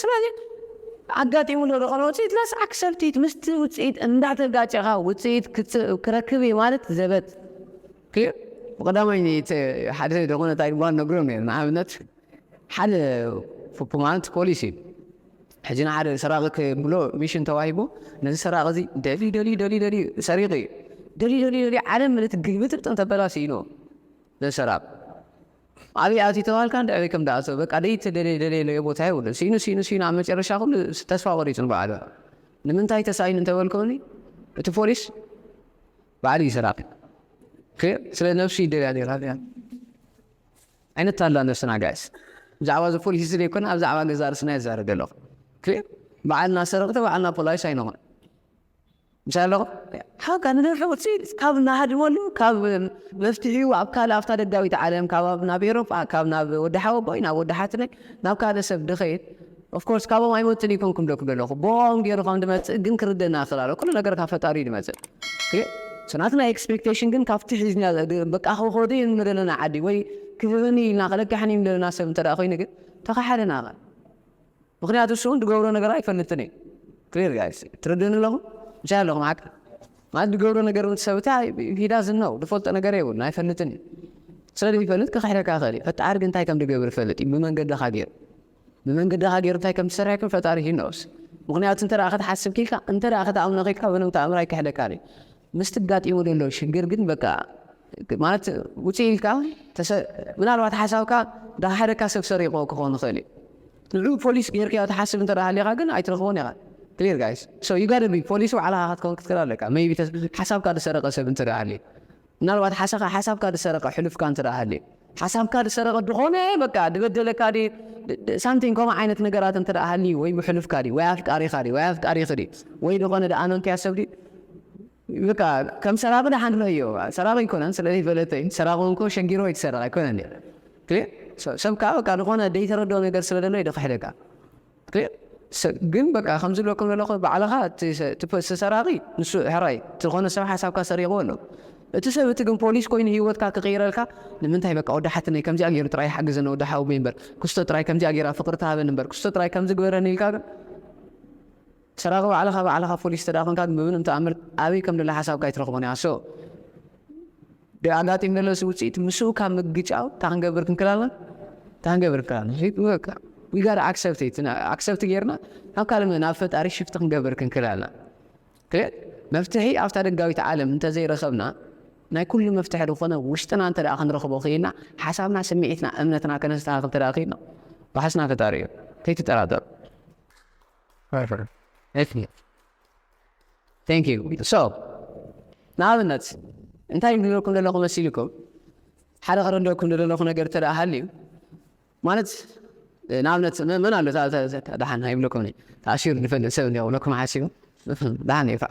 ስለዚ ኣጋጢሙ ዶ ዝኾነ ውፅኢት ለስ ኣክሰፕቲት ምስቲ ውፅኢት እንዳተጋጨኻ ውፅኢት ክረክብ እዩ ማለት ዘበት ብቀዳማይ ሓደ ዝኾነ እንታይ ድጓን ነግሮም እዮም ንኣብነት ሓደ ፉፉ ማለት ፖሊስ እዩ ሕጂ ንሓደ ሰራቂ ክብሎ ሚሽን ተዋሂቡ ነዚ ሰራቂ እዚ ደልዩ ደልዩ ደልዩ ደልዩ ሰሪቂ እዩ ደልዩ ደልዩ ደልዩ ዓለም ምልት ግልብጥብጥ እንተበላ ስኢኑ ነዚ ሰራቂ ኣበይ ኣትዩ ተባልካ እንደ ኣበይ ከም ደኣተወ በቃ ደይ ተደለየ ደለየ ለዮ ቦታ የብሉ ስኢኑ ስኢኑ ስኢኑ ኣብ መጨረሻ ኩሉ ተስፋ ቆሪፁ ንበዓሉ ንምንታይ ተሳኢኑ እንተበልከውኒ እቲ ፖሊስ ባዕሉ ይሰራቂ። ክሊር? ስለ ነብሱ ይደልያ ነይራ እያ። ኣይነታላ ነብስና ጋይስ። ብዛዕባ እዚ ፖሊሲ ዘይኮነ ኣብ ዛዕባ ገዛ ርስና ይዛረብ ኣለኹ። ክሊር? ባዕልና ሰረቕቲ ባዕልና ፖላይስ ኣይንኾን። ምሳሌ ኣለኹ? ሓውካ ንነብሒ ውፅኢት ካብ ናሃድመሉ ካብ መፍትሒኡ ኣብ ካልእ ኣብታ ደጋዊት ዓለም ካብ ኣብ ናብ ኤሮጳ ካብ ናብ ወዲ ሓወቦይ ናብ ወዲ ሓትነይ ናብ ካልእ ሰብ ድኸይድ ኦፍኮርስ ካብኦም ኣይመፅን ይኮንኩም ዶ ክብል ኣለኹ። ብኦም ገይሩ ከም ድመፅእ ግን ክርደና ክእል ኣሎ። ኩሉ ነገር ካብ ፈጣሪ እዩ ድመፅእ። ናትና ኤክስፔክቴሽን ግን ካብቲ ሒዝና በቃ ክኸዱ እዮም ዘለና ዓዲ ወይ ክህብኒ ኢልና ከለቅሐኒ እዮም ዘለና ሰብ እንተ ኮይኑ ግን ተኻሓደና ኸ ምክንያቱ እሱ እውን ድገብሮ ነገር ኣይፈልጥን እዩ። ክሊር ጋይስ ትርድን ኣለኹም? ምሻ ኣለኹም ሓቂ ማለት ድገብሮ ነገር እውን ሰብታ ሂዳዝ ነው ድፈልጦ ነገር የብሉን ኣይፈልጥን እዩ። ስለ ዘይፈልጥ ክኽሕደካ ይኽእል እዩ። ፈጣሪ ግን እንታይ ከም ድገብር ይፈልጥ እዩ። ብመንገድኻ ገይሩ ብመንገድኻ ገይሩ እንታይ ከም ትሰርሕ ግን ፈጣሪ ሂኖስ። ምክንያቱ እንተ ደኣ ክትሓስብ ኪልካ እንተ ደኣ ክትኣምኖ ኪልካ ምንም ተኣምር ኣይክሕደካን እዩ። ምስቲ ጋጢሙ ዘሎ ሽግር ግን በቃ ማለት ውፅእ ኢልካ ምናልባት ሓሳብካ ዳሓደካ ሰብ ሰሪቆ ክኸውን ይኽእል እዩ። ንዑ ፖሊስ ጌርካዮ ትሓስብ እንተ ሃሊኻ ግን ኣይትረኽቦን ኢኻ። ክሊር ጋይስ ሶ ዩ ጋደ ቢ ፖሊስ ባዕልኻ ክትከውን ክትክእል ኣለካ። ሜቢ ሓሳብካ ዝሰረቀ ሰብ እንተ ሃልዩ ምናልባት ሓሳኻ ሓሳብካ ዝሰረቀ ሕሉፍካ እንተ ሃልዩ ሓሳብካ ዝሰረቀ ዝኾነ በቃ ዝበደለካ ዲ ሳምቲንግ ከምኡ ዓይነት ነገራት እንተ ሃልዩ ወይ ብሕሉፍካ ዲ ወይ ኣፍቃሪኻ ዲ ወይ ኣፍቃሪኺ ዲ ወይ ዝኾነ ደኣ ኣመንካያ ሰብ ዲ በቃ ከም ሰራቂ ደሓን ረእዮ። ሰራቂ ኣይኮነን ስለ ዘይፈለጠ እዩ። ሰራቂ እንኮ ሸጊሮ ኣይትሰርቕ ኣይኮነን። ክሊር? ሰብ ከዓ በቃ ዝኾነ ዘይተረድኦ ነገር ስለ ዘሎ እዩ ክሕደካ። ክሊር? ግን በቃ ከም ዝብለኩም ዘለኹ ባዕልኻ እቲ ሰራቂ ንሱ ሕራይ ዝኾነ ሰብ ሓሳብካ ሰሪቕዎ ኣሎ። እቲ ሰብ እቲ ግን ፖሊስ ኮይኑ ህይወትካ ክቕይረልካ ንምንታይ በቃ ወዲ ሓትነይ ከምዚኣ ገይሩ ጥራይ ሓግዘኒ ወዲ ሓውቦይ እምበር ክስቶ ጥራይ ከምዚኣ ገይራ ፍቕሪ ትሃበኒ እምበር ክስቶ ጥራይ ከምዚ ግበረኒ ኢልካ ግን ሰራቂ ባዕልኻ ባዕልኻ ፖሊስ ተደኣ ኮንካ ግን ብምንም ተኣምር ኣበይ ከም ደላ ሓሳብካ ኣይትረኽቦን ኢኻ። ሶ ኣጋጢም ዘሎ እዚ ውፅኢት ምስኡ ካብ ምግጫው እንታይ ክንገብር ክንክላልና እንታይ ክንገብር ክንክላልና ዊጋር ኣክሰፕት ኣክሰፕት ጌርና ናብ ካልእ ናብ ፈጣሪ ሽፍቲ ክንገብር ክንክላልና መፍትሒ ኣብታ ደጋዊት ዓለም እንተዘይረኸብና ናይ ኩሉ መፍትሒ ዝኾነ ውሽጥና እንተ ደኣ ክንረኽቦ ክኢልና ሓሳብና ስምዒትና እምነትና ከነስተኻኽል እንተ ደኣ ክኢልና ባሕስና ፈጣሪ እዩ ከይትጠራጠሩ። Thank you. So ንኣብነት እንታይ ዝብለኩም ዘለኹ መሲልኩም ሓደ ከረድአኩም ዘለኹ ነገር ተደኣ ሃልዩ ማለት ንኣብነት መን ኣሎ ደሓን ኣይብለኩም ተኣሲሩ ዝፈልጥ ሰብ እንዲኹም ሓሲቡ ደሓን ይፋ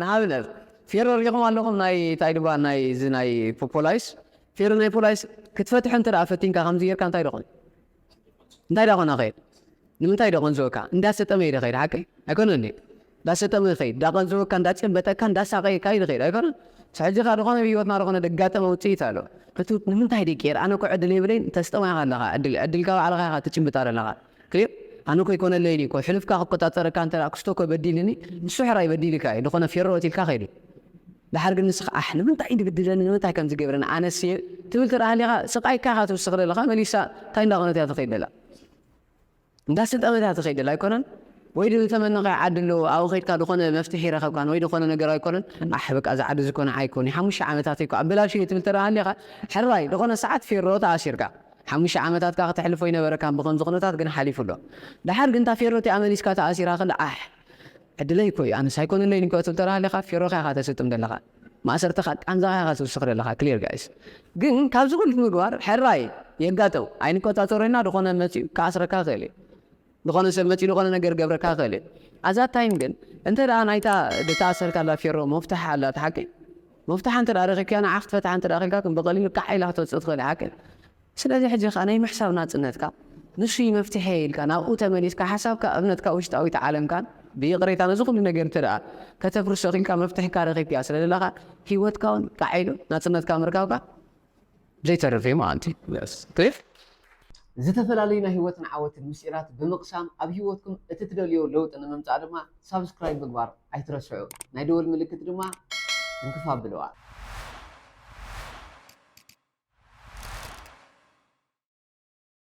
ንኣብነት ፌሮ ሪኹም ኣለኹም ናይ ታይ ድባ ናይ እዚ ናይ ፖፖላይስ ፌሮ ናይ ፖላይስ ክትፈትሖ እንተ ደኣ ፈቲንካ ከምዚ ጌርካ እንታይ ደኾን እንታይ ደኾን ኣኸይድ ንምንታይ ደኾን ዝወካ እንዳሰጠመ ይደ ኸይድ ሓቂ ኣይኮነን እንዳሰጠመ ይኸይድ እንዳቐንዘወካ እንዳጨበጠካ እንዳሳቐየካ ይደ ኸይድ ኣይኮነን ሕጂ ካ ዝኾነ ብህይወትና ዝኾነ ደጋጠመ ውፅኢት ኣሎ እቲ ንምንታይ ደቂ ኣነ እኮ ዕድል የብለይን ተስጠማኻ ኣለኻ ዕድል ዕድልካ ባዕልኻ ኢኻ ትጭብጣ ዘለኻ ክሊር ኣነ እኮ ኣይኮነለይን እኮ ሕልፍካ ክቆፃፀረካ እንተ ክስቶ እኮ በዲልኒ ንሱ ሕራይ በዲልካ እዩ ዝኾነ ፌሮ እቲልካ ከይዱ ደሓር ግን ንስኻ ኣሕ ንምንታይ ድብድለኒ ንምንታይ ከም ዝገብረኒ ኣነስ እየ ትብል ትረኣ ሃሊኻ ስቃይካ ኢኻ ትውስኽ ዘለኻ መሊሳ እንታይ እንዳኾነት እያ ትኸይድ ዘላ እንዳስልጠመት እያ ትኸይድ ዘላ ኣይኮነን ወይ ዝተመነኸ ዓዲ ኣሎ ኣብኡ ከይድካ ዝኾነ መፍትሒ ይረኸብካን ወይ ዝኾነ ነገር ኣይኮነን ኣሕ በቃ እዚ ዓዲ ዝኾነ ኣይኮን ሓሙሽተ ዓመታት እኮ ኣበላሽ እየ ትብል ትረኣ ሃሊኻ ሕራይ ዝኾነ ሰዓት ፌሮ ተኣሲርካ ሓሙሽተ ዓመታት ከዓ ክተሕልፎ ይነበረካን ብኸምዚ ኩነታት ግን ሓሊፉ ኣሎ። ደሓር ግን እታ ፌሮ እቲኣ መሊስካ ተኣሲራ ከላ ኣሕ ዕድለይ እኮ እዩ ኣነስ ኣይኮነለይን እኮ ትብል ተራ ኣለኻ ፌሮኻ ኢኻ ተስጥም ዘለኻ ማእሰርትኻ ቃንዛኻ ኢኻ ትውስኽ ዘለኻ ክሊር ጋይስ ግን ካብዚ ኩሉ ምግባር ሕራይ የጋጠው ኣይንቆፃፀሮ ኢና ዝኾነ መፂኡ ክኣስረካ ክእል እዩ ዝኾነ ሰብ መፂኡ ዝኾነ ነገር ገብረካ ክእል እዩ ኣዛ ታይም ግን እንተ ደኣ ናይታ ዝተኣሰርካላ ፌሮ መፍትሓ ኣላ እቲ ሓቂ መፍትሓ እንተ ደኣ ረኺብካያ ንዓ ክትፈትሓ እንተ ደኣ ኽኢልካ ግን ብቐሊሉ ቃዕ ኢላ ክትወፅእ ትኽእል ሓቂ ስለዚ ሕጂ ኸዓ ናይ ምሕሳብ ናጽነትካ ንሱ እዩ መፍትሒ ኢልካ ናብኡ ተመሊስካ ሓሳብካ እምነትካ ውሽጣዊት ዓለምካን ብይቕሬታ ነዚ ኩሉ ነገር እንተ ደኣ ከተፍርሶ ኺኢልካ መፍትሕካ ረኺብካያ ስለ ዘለኻ ሂወትካ እውን ቃዕ ኢሉ ናጽነትካ ምርካብካ ዘይተርፍ እዩ ማለት እዩ። Yes. Clear? ዝተፈላለዩ ናይ ህይወትን ዓወትን ምስጢራት ብምቕሳም ኣብ ህይወትኩም እቲ ትደልዮ ለውጢ ንምምጻእ ድማ ሳብስክራይብ ምግባር ኣይትረስዑ። ናይ ደወል ምልክት ድማ እንክፍ ኣብልዋ።